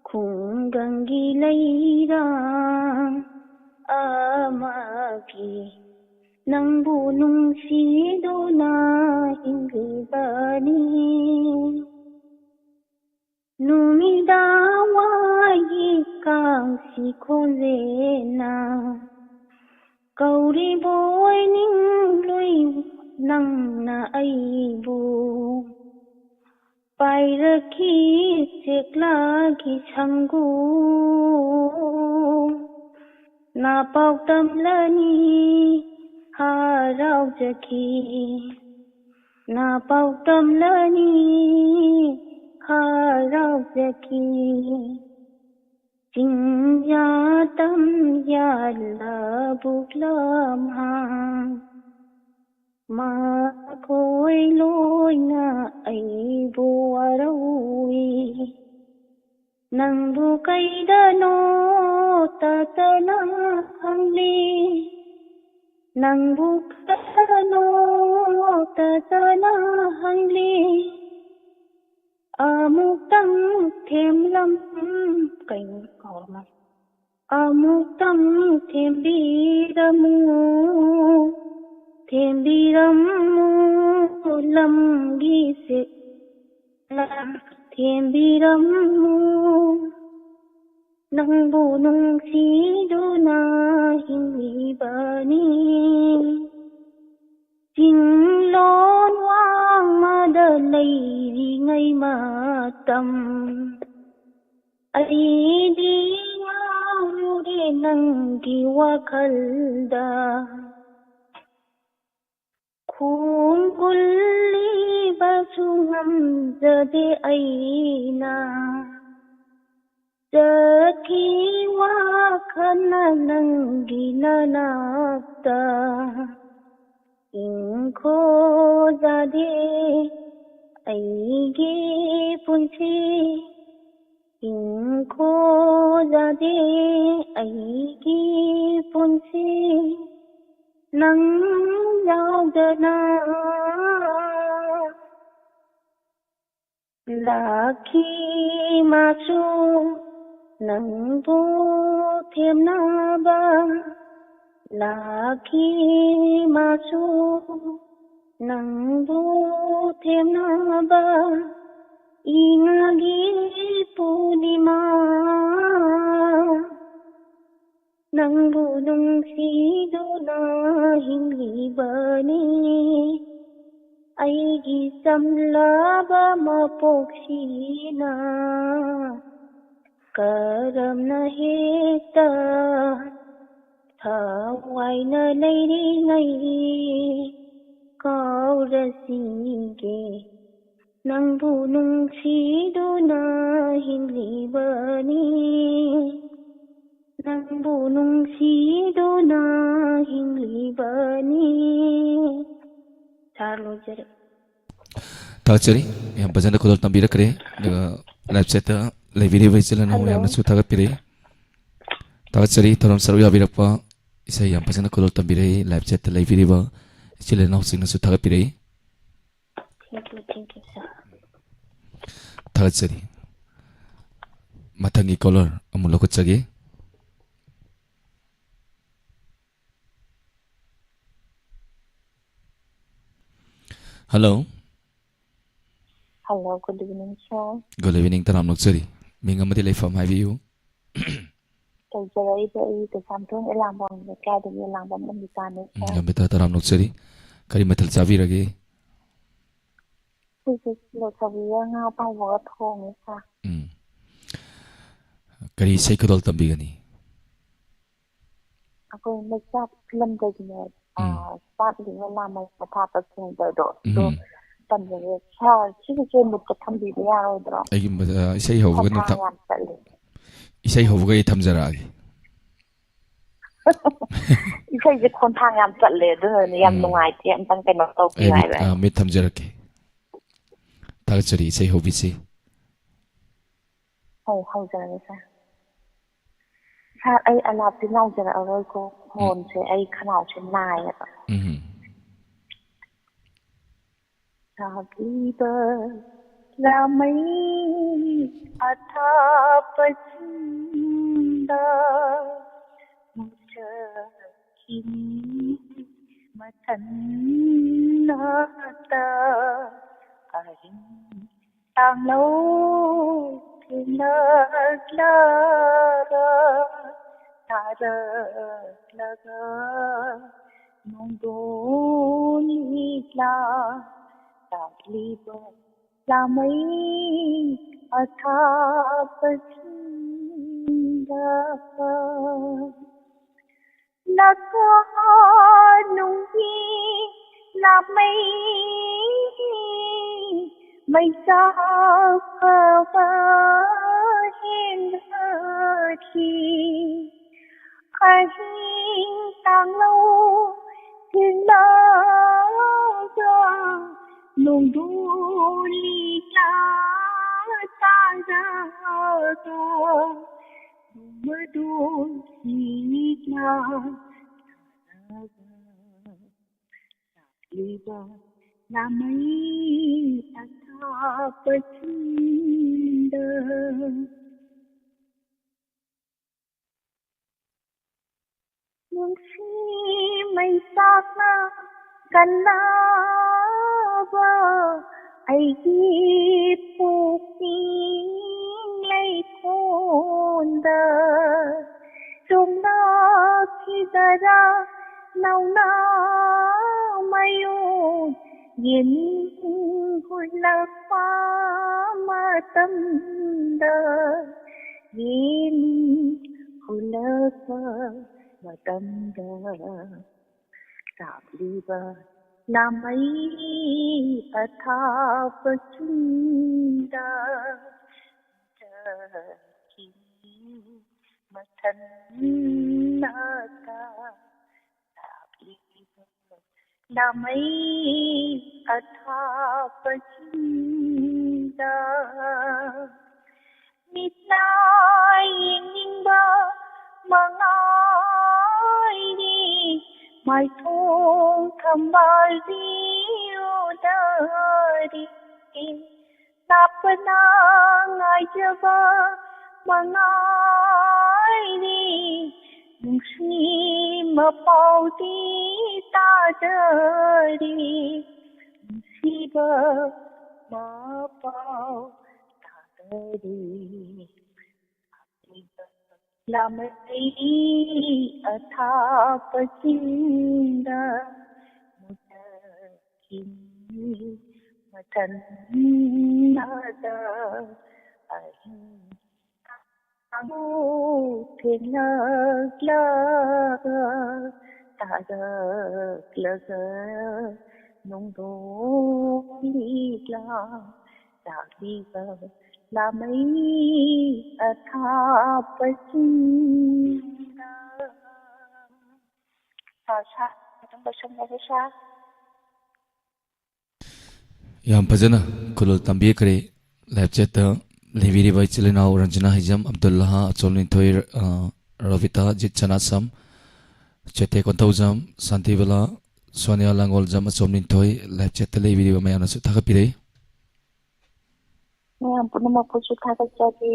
ꯈꯨꯡꯒꯪꯒꯤ ꯂꯩꯔꯥꯡ ꯑꯃꯒꯤ꯫ ꯅꯪꯕꯨ ꯅꯨꯡꯁꯤꯗꯨꯅ ꯍꯤꯡꯂꯤꯕꯅꯤ꯫ ꯅꯨꯃꯤꯗꯥꯡ ꯋꯥꯏꯒꯤ ꯀꯥꯡꯁꯤ ꯈꯣꯟꯖꯦꯜꯅ ꯀꯧꯔꯤꯕꯣꯏ ꯅꯤꯡꯂꯨꯏ ꯅꯪꯅ ꯑꯩꯕꯨ꯫ ꯄꯥꯏꯔꯛꯈꯤ ꯆꯦꯛꯂꯥꯒꯤ ꯁꯪꯒꯨ꯫ ꯅꯥꯄꯥꯎ ꯇꯝꯂꯅꯤ ꯍꯔꯥꯎꯖꯈꯤ꯫ ꯅꯥꯄꯥꯎ ꯇꯝꯂꯅꯤ ꯍꯔꯥꯎꯖꯈꯤ꯫ ꯆꯤꯡꯌꯥ ꯇꯝꯌꯥ ꯂꯧꯕꯨꯛ ꯂꯝꯍꯥꯡ꯫ ꯃꯈꯣꯏ ꯂꯣꯏꯅ ꯑꯩꯕꯨ ꯋꯥꯔꯧꯏ꯫ ꯅꯪꯕꯨ ꯀꯩꯗꯅꯣ ꯇꯠꯇꯅ ꯍꯪꯂꯤ꯫ ꯅꯪꯕꯨ ꯀꯩꯗꯅꯣ ꯇꯠꯇꯅ ꯍꯪꯂꯤ꯫ ꯑꯃꯨꯛꯇꯪ ꯊꯦꯝꯂꯝ-, ꯀꯩꯅꯣ ꯀꯥꯎꯔꯃꯥꯜꯂꯦ꯫ ꯑꯃꯨꯛꯇꯪ ꯊꯦꯝꯕꯤꯔꯝꯃꯨ, ꯊꯦꯝꯕꯤꯔꯝꯃꯨ ꯂꯝꯒꯤ ꯁꯦꯛꯂꯥ, ꯊꯦꯝꯕꯤꯔꯝꯃꯨ꯫ ꯅꯪꯕꯨ ꯅꯨꯡꯁꯤꯗꯨꯅ ꯍꯤꯡꯂꯤꯕꯅꯤ꯫ ꯆꯤꯡꯂꯣꯟ ꯋꯥꯡꯃꯗ ꯂꯩꯔꯤꯉꯩ ꯃꯇꯝ ꯑꯩꯗꯤ ꯉꯥꯎꯔꯨꯔꯦ ꯅꯪꯒꯤ ꯋꯥꯈꯜꯗ꯫ ꯈꯣꯡꯒꯨꯜꯂꯤꯕꯁꯨ ꯉꯝꯖꯗꯦ ꯑꯩꯅ꯫ ꯆꯠꯈꯤ ꯋꯥꯈꯜꯅ ꯅꯪꯒꯤ ꯅꯅꯥꯛꯇ꯫ ꯏꯪꯈꯣꯖꯗꯦ ꯑꯩꯒꯤ ꯄꯨꯟꯁꯤ꯫ ꯏꯪꯈꯣꯖꯗꯦ ꯑꯩꯒꯤ ꯄꯨꯟꯁꯤ꯫ ꯅꯪ ꯌꯥꯎꯗꯅ꯫ ꯂꯥꯛꯈꯤ ꯃꯥꯁꯨ ꯅꯪꯕꯨ ꯊꯦꯝꯅꯕ, ꯂꯥꯛꯈꯤ ꯃꯥꯁꯨ ꯅꯪꯕꯨ ꯊꯦꯝꯅꯕ, ꯏꯉꯥꯒꯤ ꯄꯨꯔꯅꯤꯃꯥ꯫ ꯅꯪꯕꯨ ꯅꯨꯡꯁꯤꯗꯨꯅ ꯍꯤꯡꯂꯤꯕꯅꯤ ꯑꯩꯒꯤ ꯆꯝꯂꯕ ꯃꯄꯣꯛꯁꯤꯅ꯫ ꯀꯔꯝꯅ ꯍꯦꯛꯇ ꯊꯋꯥꯏꯅ ꯂꯩꯔꯤꯉꯩ ꯀꯥꯎꯔꯁꯤꯒꯦ꯫ ꯅꯪꯕꯨ ꯅꯨꯡꯁꯤꯗꯨꯅ ꯍꯤꯡꯂꯤꯕꯅꯤ, ꯅꯪꯕꯨ ꯅꯨꯡꯁꯤꯗꯨꯅ ꯍꯤꯡꯂꯤꯕꯅꯤ꯫ ꯁꯥꯔ, ꯂꯣꯏꯖꯔꯦ꯫ ꯊꯥꯒꯠꯆꯔꯤ꯫ ꯌꯥꯝ ꯐꯖꯅ ꯈꯨꯗꯣꯜ ꯇꯝꯕꯤꯔꯛꯈ꯭ꯔꯦ꯫ ꯑꯗꯨꯒ live chatꯇ ꯂꯩꯕꯤꯔꯤꯕ ꯏꯆꯤꯜ ꯏꯅꯥꯎ ꯍꯜꯂꯣ꯫ ꯌꯥꯝꯅꯁꯨ ꯊꯥꯒꯠꯄꯤꯔꯛꯏ꯫ ꯊꯥꯒꯠꯆꯔꯤ ꯊꯧꯔꯝ ꯁꯔꯨꯛ ꯌꯥꯕꯤꯔꯛꯄ꯫ ꯏꯁꯩ ꯌꯥꯝ ꯐꯖꯅ ꯈꯨꯗꯣꯜ ꯇꯝꯕꯤꯔꯛꯏ꯫ Live chatꯇ ꯂꯩꯕꯤꯔꯤꯕ ꯏꯆꯤꯜ ꯏꯅꯥꯎꯁꯤꯡꯅꯁꯨ ꯊꯥꯒꯠꯄꯤꯔꯛꯏ꯫ Thank you, thank you, sir꯫ ꯊꯥꯒꯠꯆꯔꯤ꯫ ꯃꯊꯪꯒꯤ caller ꯑꯃꯨꯛ ꯂꯧꯈꯠꯆꯒꯦ꯫ Hello꯫ Hello, good evening, sir꯫ Good evening, ꯇꯔꯥꯝꯅ ꯑꯣꯛꯆꯔꯤ꯫ ꯃꯤꯡ ꯑꯃꯗꯤ ꯂꯩꯐꯝ ꯍꯥꯏꯕꯤꯌꯨ꯫ ꯇꯧꯖꯔꯛꯏꯕ ꯑꯩ ꯀꯩꯁꯥꯝꯊꯣꯡ ꯑꯦꯂꯥꯡꯕꯝ ꯂꯩꯀꯥꯏꯗꯒꯤ ꯑꯦꯂꯥꯡꯕꯝ ꯑꯃꯤꯇꯥꯅꯤ, ꯎꯝ, sir꯫ ꯑꯃꯤꯇꯥ, ꯇꯔꯥꯝꯅ ꯑꯣꯛꯆꯔꯤ꯫ ꯀꯔꯤ ꯃꯊꯦꯜ ꯆꯥꯕꯤꯔꯒꯦ? ꯑꯩꯈꯣꯏꯁꯦ ꯀꯤꯂꯣ ꯆꯧꯕꯤꯒ ꯉꯥ ꯑꯇꯥꯎꯕꯒ ꯊꯣꯡꯉꯦ, sir꯫ ꯎꯝ꯫ ꯀꯔꯤ ꯏꯁꯩ ꯈꯨꯗꯣꯜ ꯇꯝꯕꯤꯒꯅꯤ? ꯑꯩꯈꯣꯏ ꯃꯩꯆꯥꯛ ꯐꯤꯂꯝꯗꯒꯤꯅꯦ, ꯎꯝ꯫ ꯑꯥ, ꯆꯥꯛꯂꯤꯉꯩ ꯂꯥꯝꯃꯩ ꯄꯣꯊꯥꯞꯄ ꯁꯤꯡꯗꯗꯣ, ꯑꯗꯣ ꯎꯝ꯫ ꯇꯝꯖꯒꯦ꯫ Sir, ꯁꯤꯒꯤꯁꯦ ꯃꯨꯠꯇ ꯊꯝꯕꯤꯕ ꯌꯥꯔꯣꯏꯗ꯭ꯔꯣ? ꯑꯩꯒꯤ ꯃ-, ꯑ, ꯏꯁꯩ ꯍꯧꯕꯒ ꯑꯗꯨꯝ ꯈꯣꯟꯊꯥꯡ ꯊꯝ-, ꯌꯥꯝ ꯆꯠꯂꯦ꯫ ꯏꯁꯩ ꯍꯧꯕꯒ ꯑꯩ ꯊꯝꯖꯔꯛꯑꯒꯦ꯫ ꯏꯁꯩꯁꯦ ꯈꯣꯟꯊꯥꯡ ꯌꯥꯝ ꯆꯠꯂꯦ, ꯑꯗꯨꯅꯅꯦ ꯌꯥꯝ ꯎꯝ꯫ ꯅꯨꯡꯉꯥꯏꯇꯦ꯫ ꯑꯝꯇꯪ ꯀꯩꯅꯣ ꯇꯧꯕꯤꯌꯨ ꯑꯩ ꯃꯤꯠ-, ꯍꯥꯏꯕ꯫ ꯑ, ꯃꯤꯠ ꯊꯝꯖꯔꯛꯀꯦ꯫ ꯊꯥꯒꯠꯆꯔꯤ, ꯏꯁꯩ ꯍꯧꯕꯤꯁꯤ꯫ ꯍꯣꯏ, ꯍꯧꯖꯔꯒꯦ, sir꯫ Sir, ꯑꯩ ꯑꯂꯥꯞꯇꯤ ꯂꯥꯎꯖꯔꯛꯑꯔꯣꯏꯀꯣ꯫ ꯎꯝ꯫ ꯈꯣꯟꯁꯦ, ꯑꯩ ꯈꯅꯥꯎꯁꯦ ꯅꯥꯏꯌꯦꯕ꯫ ꯎꯝ꯫ ꯆꯥꯛꯂꯤꯕ ꯂꯥꯃꯩ ꯑꯊꯥꯞꯄꯁꯤꯡꯗ ꯃꯨꯁꯛꯈꯤꯅꯤ ꯃꯊꯟꯅꯇ꯫ ꯑꯍꯤꯡ ꯇꯥꯡꯂꯧ ꯊꯤꯜꯂꯛꯂꯒ ꯇꯥꯔꯛꯂꯒ ꯅꯣꯡꯗꯣꯟ ꯂꯤꯛꯂꯥ ꯇꯥꯛꯂꯤꯕ ꯂꯥꯃꯩ ꯑꯊꯥꯞꯄꯁꯤꯡꯗ꯫ ꯅꯀꯥ ꯅꯨꯡꯒꯤ ꯂꯥꯃꯩ ꯃꯩꯆꯥꯛ ꯐꯕ ꯍꯦꯟꯒꯠꯈꯤ꯫ ꯑꯍꯤꯡ ꯇꯥꯡꯂꯧ ꯊꯤꯜꯂꯒ ꯅꯣꯡꯗꯣꯟ ꯂꯤꯛꯂꯥ ꯇꯥꯔꯒ ꯅꯣꯡꯃꯗꯣꯟ ꯂꯤꯛꯂꯥ ꯇꯥꯔꯒ ꯂꯥꯛꯂꯤꯕ ꯂꯥꯃꯩ ꯑꯊꯥꯞꯄꯁꯤꯡꯗ꯫ ꯅꯨꯡꯁꯤ ꯃꯩꯆꯥꯛꯅ ꯀꯜꯂꯕ ꯑꯩꯒꯤ ꯄꯨꯛꯅꯤꯡ ꯂꯩꯀꯣꯜꯗ ꯆꯣꯡꯂꯛꯈꯤꯗꯔꯥ ꯅꯧꯅ ꯃꯌꯣꯟ ꯌꯦꯟ ꯍꯨꯜꯂꯛꯄ ꯃꯇꯝꯗ, ꯌꯦꯟ ꯍꯨꯜꯂꯛꯄ ꯃꯇꯝꯗ ꯇꯥꯛꯂꯤꯕ ꯂꯥꯃꯩ ꯑꯊꯥꯞꯄꯁꯤꯡꯗ ꯆꯠꯈꯤꯅꯤ ꯃꯊꯟꯅꯇ꯫ ꯂꯥꯛꯂꯤꯕ ꯂꯥꯃꯩ ꯑꯊꯥꯞꯄꯁꯤꯡꯗ ꯃꯤꯠꯅ ꯌꯦꯡꯅꯤꯡꯕ ꯃꯉꯥꯏꯔꯤ, ꯃꯥꯏꯊꯣꯡ ꯊꯝꯕꯥꯜꯗꯤ ꯎꯗꯔꯤ꯫ ꯂꯥꯞꯄꯅ ꯉꯥꯏꯖꯕ ꯃꯉꯥꯏꯔꯦ, ꯅꯨꯡꯁꯤ ꯃꯄꯥꯎꯗꯤ ꯇꯥꯖꯔꯦ, ꯅꯨꯡꯁꯤꯕ ꯃꯄꯥꯎ ꯇꯥꯖꯔꯦ꯫ ꯂꯥꯃꯩ ꯑꯊꯥꯞꯄꯁꯤꯡꯗ ꯃꯨꯊꯈꯤꯅꯤ, ꯃꯊꯟꯅꯗ ꯑꯍꯤꯡ ꯊꯦꯡꯂꯛꯂꯒ ꯇꯥꯔꯛꯂꯒ ꯅꯣꯡꯗꯣꯟ ꯂꯤꯛꯂꯥ ꯂꯥꯛꯂꯤꯕ ꯂꯥꯃꯩ ꯑꯊꯥꯞꯄꯁꯤꯡꯗ꯫ ꯁꯥꯔ, ꯁꯥꯔ, ꯑꯗꯨꯝ ꯂꯣꯏꯁꯟꯖꯔꯦ, ꯁꯥꯔ꯫ ꯌꯥꯝ ꯐꯖꯅ ꯈꯨꯗꯣꯜ ꯇꯝꯕꯤꯈ꯭ꯔꯦ꯫ Live chatꯇ ꯂꯩꯕꯤꯔꯤꯕ ꯏꯆꯤꯜ ꯏꯅꯥꯎ ꯔꯟꯖꯅꯥ ꯍꯩꯖꯝ, ꯑꯕꯗꯨꯜꯂꯥꯍ ꯑꯆꯣꯝ ꯂꯤꯟꯊꯣꯏ, ꯑ, ꯔꯣꯕꯤꯇꯥ ꯖꯤꯠ ꯁꯅꯥꯁꯝ, ꯆꯦꯇꯦ ꯀꯣꯟꯊꯧꯖꯝ, ꯁꯥꯟꯇꯤꯕꯂꯥ, ꯁꯣꯅꯤꯌꯥ ꯂꯥꯡꯒꯣꯜꯖꯝ, ꯑꯆꯣꯝ ꯂꯤꯟꯊꯣꯏ, live chatꯇ ꯂꯩꯕꯤꯔꯤꯕ ꯃꯌꯥꯝꯅꯁꯨ ꯊꯥꯒꯠꯄꯤꯔꯛꯏ꯫ ꯃꯌꯥꯝ ꯄꯨꯝꯅꯃꯛꯄꯨꯁꯨ ꯊꯥꯒꯠꯆꯔꯤ꯫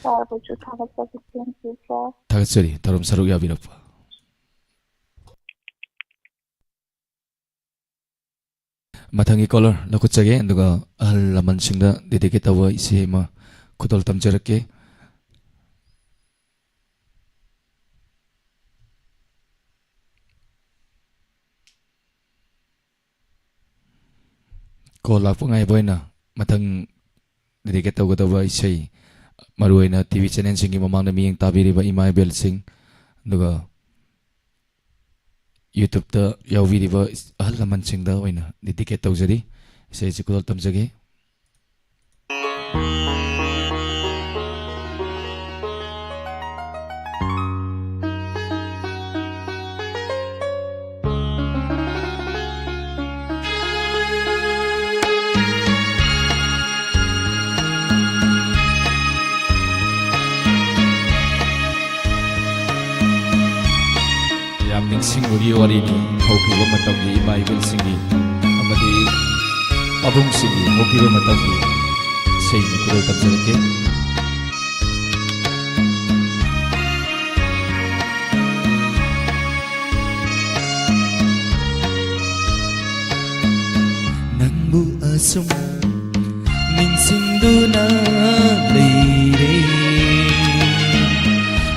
ꯁꯥꯔꯕꯨꯁꯨ ꯊꯥꯒꯠꯆꯔꯤ꯫ Thank you, sir꯫ ꯊꯥꯒꯠꯆꯔꯤ, ꯊꯧꯔꯝ ꯁꯔꯨꯛ ꯌꯥꯕꯤꯔꯛꯄ꯫ ꯃꯊꯪꯒꯤ caller ꯂꯧꯈꯠꯆꯒꯦ, ꯑꯗꯨꯒ ꯑꯍꯜ ꯂꯃꯟꯁꯤꯡꯗ dedicate ꯇꯧꯕ ꯏꯁꯩ ꯑꯃ ꯈꯨꯗꯣꯜ ꯇꯝꯖꯔꯛꯀꯦ꯫ Call ꯂꯥꯛꯄ ꯉꯥꯏꯕ ꯑꯣꯏꯅ ꯃꯊꯪ dedicate ꯇꯧꯒꯗꯧꯕ ꯏꯁꯩ, ꯃꯔꯨꯑꯣꯏꯅ TV channelꯁꯤꯡꯒꯤ ꯃꯃꯥꯡꯗ ꯃꯤꯠꯌꯦꯡ ꯇꯥꯕꯤꯔꯤꯕ ꯏꯃꯥ ꯏꯕꯦꯜꯁꯤꯡ, ꯑꯗꯨꯒ YouTubeꯇ ꯌꯥꯎꯕꯤꯔꯤꯕ ꯑꯍꯜ ꯂꯃꯟꯁꯤꯡꯗ ꯑꯣꯏꯅ dedicate ꯇꯧꯖꯔꯤ꯫ ꯏꯁꯩ ꯑꯁꯤ ꯈꯨꯗꯣꯜ ꯇꯝꯖꯒꯦ꯫ ꯌꯥꯝ ꯅꯤꯡꯁꯤꯡꯕꯒꯤ ꯋꯥꯔꯤꯅꯤ꯫ ꯍꯧꯈꯤꯕ ꯃꯇꯝꯒꯤ ꯏꯃꯥ ꯏꯕꯦꯜꯁꯤꯡꯒꯤ ꯑꯃꯗꯤ ꯄꯥꯕꯨꯡꯁꯤꯡꯒꯤ ꯍꯧꯈꯤꯕ ꯃꯇꯝꯒꯤ ꯏꯁꯩ ꯈꯨꯗꯣꯜ ꯇꯝꯖꯔꯛꯀꯦ꯫ ꯅꯪꯕꯨ ꯑꯁꯨꯝ ꯅꯤꯡꯁꯤꯡꯗꯨꯅ ꯂꯩꯔꯦ꯫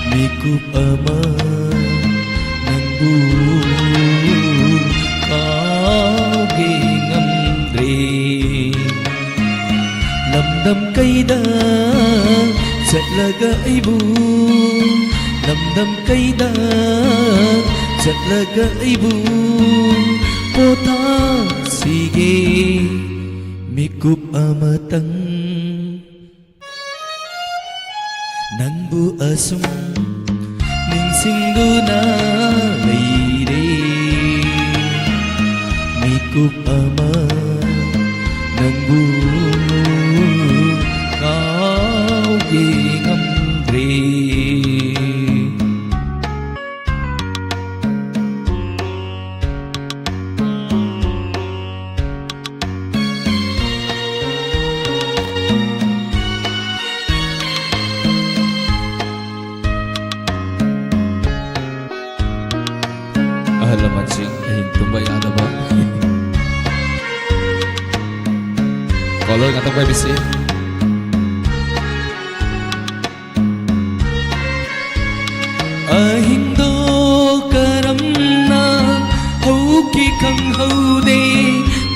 ꯃꯤꯀꯨꯞ ꯑꯃ ꯅꯪꯕꯨ ꯀꯥꯎꯒꯦ ꯉꯝꯗ꯭ꯔꯦ꯫ ꯂꯝꯗꯝ ꯀꯩꯗ ꯆꯠꯂꯒ ꯑꯩꯕꯨ, ꯂꯝꯗꯝ ꯀꯩꯗ ꯆꯠꯂꯒ ꯑꯩꯕꯨ ꯄꯣꯊꯥꯁꯤꯒꯦ꯫ ꯃꯤꯀꯨꯞ ꯑꯃꯇꯪ ꯅꯪꯕꯨ ꯑꯁꯨꯝ ꯅꯤꯡꯁꯤꯡꯗꯨꯅ ꯂꯩꯔꯦ꯫ ꯃꯤꯀꯨꯞ ꯑꯃ ꯅꯪꯕꯨ ꯀꯥꯎꯒꯦ ꯉꯝꯗ꯭ꯔꯦ꯫ ꯑꯍꯜ ꯂꯃꯟꯁꯤꯡ ꯑꯍꯤꯡ ꯇꯨꯝꯕ ꯌꯥꯗꯕ꯫ ꯀꯣꯂꯔ ꯉꯥꯛꯇꯪ ꯄꯥꯏꯕꯤꯁꯤ꯫ ꯑꯍꯤꯡꯗꯣ ꯀꯔꯝꯅ ꯍꯧꯈꯤ ꯈꯪꯍꯧꯗꯦ,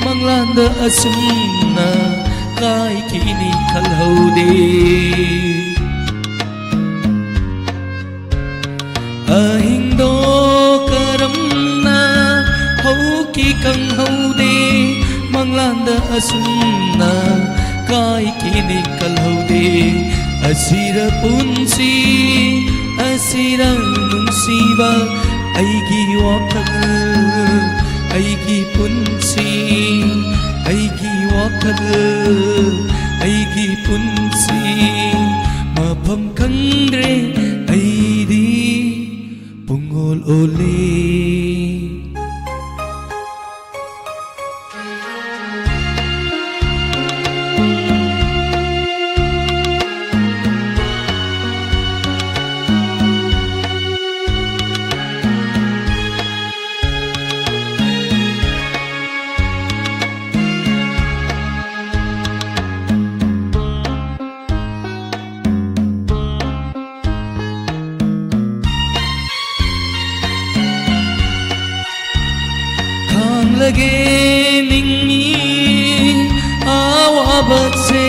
ꯃꯪꯂꯥꯟꯗ ꯑꯁꯨꯝꯅ ꯀꯥꯏꯈꯤꯅꯤ ꯈꯜꯍꯧꯗꯦ꯫ ꯑꯍꯤꯡꯗꯣ ꯀꯔꯝꯅ ꯍꯧꯈꯤ ꯈꯪꯍꯧꯗꯦ, ꯃꯪꯂꯥꯟꯗ ꯑꯁꯨꯝꯅ ꯀꯥꯏꯈꯤꯅꯤ ꯈꯜꯍꯧꯗꯦ꯫ ꯑꯁꯤꯔ ꯄꯨꯟꯁꯤ, ꯑꯁꯤꯔ ꯅꯨꯡꯁꯤꯕ, ꯑꯩꯒꯤ ꯋꯥꯈꯜ, ꯑꯩꯒꯤ ꯄꯨꯟꯁꯤ, ꯑꯩꯒꯤ ꯋꯥꯈꯜ, ꯑꯩꯒꯤ ꯄꯨꯟꯁꯤ ꯃꯐꯝ ꯈꯪꯗ꯭ꯔꯦ, ꯑꯩꯗꯤ ꯄꯨꯡꯑꯣꯜ ꯑꯣꯜꯂꯦ꯫ ꯈꯥꯡꯂꯒꯦ ꯅꯤꯡꯏ ꯑꯋꯥꯕꯁꯦ,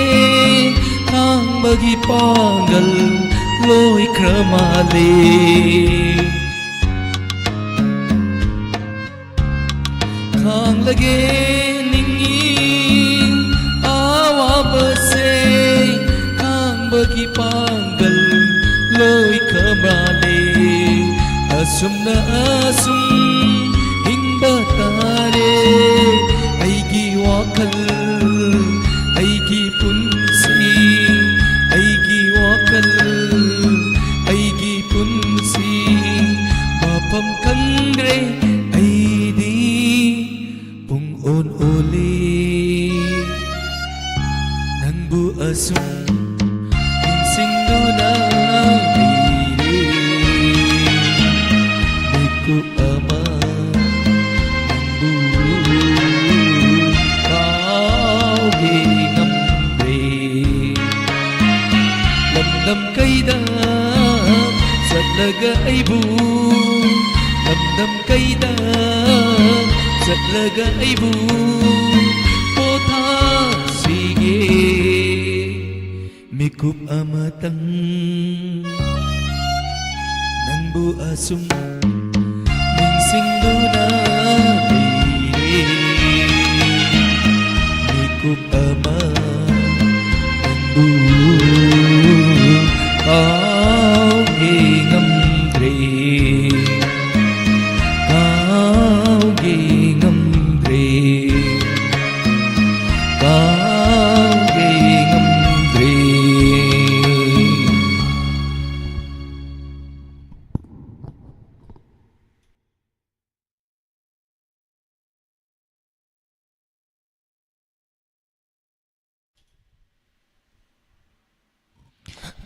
ꯈꯥꯡꯕꯒꯤ ꯄꯥꯡꯒꯜ ꯂꯣꯏꯈ꯭ꯔ ꯃꯥꯜꯂꯦ꯫ ꯈꯥꯡꯂꯒꯦ ꯅꯤꯡꯏ ꯑꯋꯥꯕꯁꯦ, ꯈꯥꯡꯕꯒꯤ ꯄꯥꯡꯒꯜ ꯂꯣꯏꯈ꯭ꯔ ꯃꯥꯜꯂꯦ꯫ ꯑꯁꯨꯝꯅ ꯑꯁꯨꯝ ꯍꯤꯡꯕ ꯇꯥꯔꯦ꯫ ꯑꯩꯒꯤ ꯋꯥꯈꯜ, ꯑꯩꯒꯤ ꯄꯨꯟꯁꯤ, ꯑꯩꯒꯤ ꯋꯥꯈꯜ, ꯑꯩꯒꯤ ꯄꯨꯟꯁꯤ, ꯃꯐꯝ ꯈꯪꯗ꯭ꯔꯦ ꯑꯩꯗꯤ꯫ ꯄꯨꯡ ꯑꯣꯟ ꯑꯣꯜꯂꯤ, ꯅꯪꯕꯨ ꯑꯁꯨꯝ ꯅꯤꯡꯁꯤꯡꯗꯨꯅ ꯂꯩꯔꯦ꯫ ꯃꯤꯀꯨꯞ ꯑꯃ ꯅꯪꯕꯨ ꯀꯥꯎꯒꯦ ꯉꯝꯗ꯭ꯔꯦ꯫ ꯂꯝꯗꯝ ꯀꯩꯗ ꯆꯠꯂꯒ ꯑꯩꯕꯨ, ꯂꯝꯗꯝ ꯀꯩꯗ ꯆꯠꯂꯒ ꯑꯩꯕꯨ ꯄꯣꯊꯥꯁꯤꯒꯦ꯫ ꯃꯤꯀꯨꯞ ꯑꯃꯇꯪ ꯅꯪꯕꯨ ꯑꯁꯨꯝ ꯅꯤꯡꯁꯤꯡꯗꯨꯅ ꯂꯩꯔꯦ꯫ ꯃꯤꯀꯨꯞ ꯑꯃ ꯅꯪꯕꯨ ꯀꯥꯎꯒꯦ ꯉꯝꯗ꯭ꯔꯦ, ꯀꯥꯎꯒꯦ ꯉꯝꯗ꯭ꯔꯦ, ꯀꯥꯎꯒꯦ ꯉꯝꯗ꯭ꯔꯦ꯫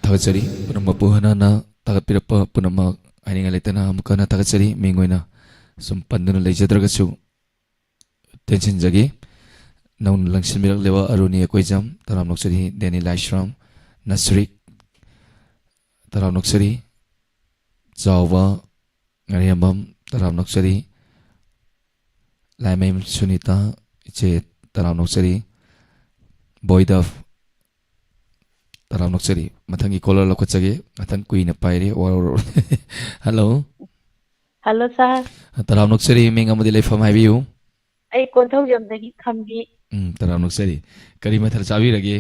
ꯊꯥꯒꯠꯆꯔꯤ꯫ ꯄꯨꯝꯅꯃꯛꯄꯨ ꯍꯟꯅ ꯍꯟꯅ ꯊꯥꯒꯠꯄꯤꯔꯛꯄ ꯄꯨꯝꯅꯃꯛ ꯍꯥꯏꯅꯤꯡꯉꯥꯏ ꯂꯩꯇꯅ ꯑꯃꯨꯛꯀ ꯍꯟꯅ ꯊꯥꯒꯠꯆꯔꯤ꯫ ꯃꯤꯡ ꯑꯣꯏꯅ ꯁꯨꯝ ꯄꯟꯗꯨꯅ ꯂꯩꯖꯗ꯭ꯔꯒꯁꯨ ꯇꯦꯟꯁꯤꯟꯖꯒꯦ꯫ ꯅꯧꯅ ꯂꯪꯁꯤꯟꯕꯤꯔꯛꯂꯤꯕ ꯑꯔꯨꯅꯤ ꯑꯩꯈꯣꯏꯖꯝ, ꯇꯔꯥꯝ ꯅꯣꯛꯆꯔꯤ꯫ ꯗꯦꯅꯤ ꯂꯥꯏꯁ꯭ꯔꯝ, ꯅꯁꯔꯤꯛ, ꯇꯔꯥꯝ ꯅꯣꯛꯆꯔꯤ꯫ ꯆꯥꯎꯕ, ꯉꯥꯔꯤꯌꯥꯝꯕꯝ, ꯇꯔꯥꯝ ꯅꯣꯛꯆꯔꯤ꯫ ꯂꯥꯏꯃꯌꯨꯝ ꯁꯨꯅꯤꯇꯥ, ꯏꯆꯦ, ꯇꯔꯥꯝꯅ ꯑꯣꯛꯆꯔꯤ꯫ ꯕꯣꯏꯗ, ꯇꯔꯥꯝꯅ ꯑꯣꯛꯆꯔꯤ꯫ ꯃꯊꯪꯒꯤ ꯀꯣꯂꯔ ꯂꯧꯈꯠꯆꯒꯦ꯫ ꯉꯥꯛꯇꯪ ꯀꯨꯏꯅ ꯄꯥꯏꯔꯦ, ꯋꯥꯔꯧꯔꯣ꯫ ꯍꯜꯂꯣ꯫ ꯍꯜꯂꯣ, ꯁꯥꯔ꯫ ꯇꯔꯥꯝꯅ ꯑꯣꯛꯆꯔꯤ, ꯃꯤꯡ ꯑꯃꯗꯤ ꯂꯩꯐꯝ ꯍꯥꯏꯕꯤꯌꯨ꯫ ꯑꯩ ꯀꯣꯟꯊꯧꯖꯝꯗꯒꯤ ꯈꯝꯕꯤ꯫ ꯎꯝ, ꯇꯔꯥꯝꯅ ꯑꯣꯛꯆꯔꯤ꯫ ꯀꯔꯤ ꯃꯊꯦꯜ ꯆꯥꯕꯤꯔꯒꯦ?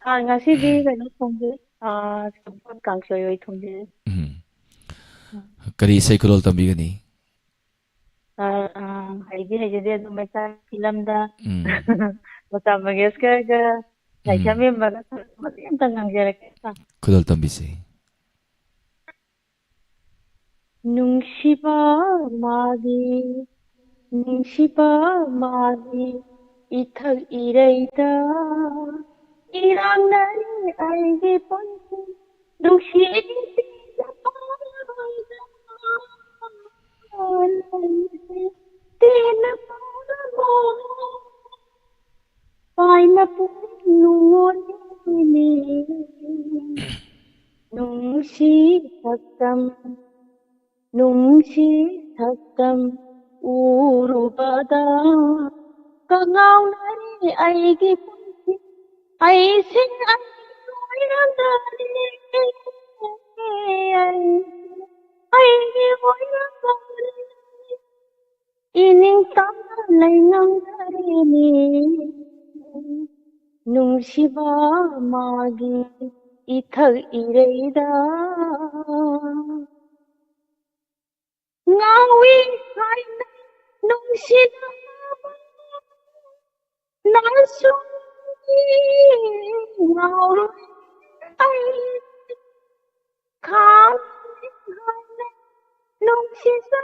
ꯁꯥꯔ, ꯉꯁꯤꯗꯤ ꯀꯩꯅꯣ ꯊꯣꯡꯖꯩ, ꯑꯥ, ꯁꯦꯕꯣꯠ ꯀꯥꯡꯁꯣꯏ ꯑꯣꯏ ꯊꯣꯡꯖꯩ꯫ ꯎꯝ꯫ ꯎꯝ꯫ ꯀꯔꯤ ꯏꯁꯩ ꯈꯨꯗꯣꯜ ꯇꯝꯕꯤꯒꯅꯤ? ꯑꯥ, ꯑꯥ, ꯍꯩꯗꯤ ꯍꯩꯖꯗꯦ, ꯑꯗꯨ ꯃꯩꯇꯥꯟ ꯐꯤꯂꯝꯗ ꯎꯝ꯫ ꯂꯇꯥ ꯃꯪꯒꯦꯁꯀꯔꯒ ꯎꯝ꯫ ꯂꯥꯏꯁ꯭ꯔꯝ ꯏꯕꯦꯝꯃꯒ ꯁꯔꯨꯛ ꯃꯇꯦꯛ ꯑꯝꯇ ꯉꯪꯖꯔꯛꯀꯦ, ꯁꯥꯔ꯫ ꯈꯨꯗꯣꯜ ꯇꯝꯕꯤꯁꯤ꯫ ꯅꯨꯡꯁꯤꯕ ꯃꯥꯒꯤ, ꯅꯨꯡꯁꯤꯕ ꯃꯥꯒꯤ ꯏꯊꯛ ꯏꯔꯩꯗ ꯏꯔꯥꯡꯅꯔꯤ ꯑꯩꯒꯤ ꯄꯨꯟꯁꯤ꯫ ꯅꯨꯡꯁꯤꯕꯤꯗ ꯇꯦꯟꯅ ꯄꯥꯏꯅ ꯄꯨꯛꯅꯤꯡ ꯅꯨꯡꯉꯣꯟꯕꯤꯅꯤ꯫ ꯅꯨꯡꯁꯤ ꯁꯛꯇꯝ, ꯅꯨꯡꯁꯤ ꯁꯛꯇꯝ ꯎꯔꯨꯕꯗ ꯀꯉꯥꯎꯅꯔꯤ ꯑꯩꯒꯤ ꯄꯨꯟꯁꯤ꯫ ꯑꯩꯁꯦ ꯑꯩꯒꯤ ꯑꯣꯏꯔꯝꯗꯔꯦ, ꯑꯩꯁꯦ ꯑꯩꯒꯤ ꯑꯣꯏꯔꯝꯗꯔꯦ꯫ ꯏꯅꯤꯡ ꯇꯝꯅ ꯂꯩꯉꯝꯗꯔꯦꯅꯦ, ꯅꯨꯡꯁꯤꯕ ꯃꯥꯒꯤ ꯏꯊꯛ ꯏꯔꯩꯗ꯫ ꯉꯥꯎꯏ ꯍꯥꯏꯅ ꯅꯨꯡꯁꯤꯅꯕ ꯅꯥꯁꯨ ꯉꯥꯎꯔꯣꯏ ꯑꯩ꯫ ꯈꯥꯡ ꯅꯨꯡꯁꯤꯖꯅ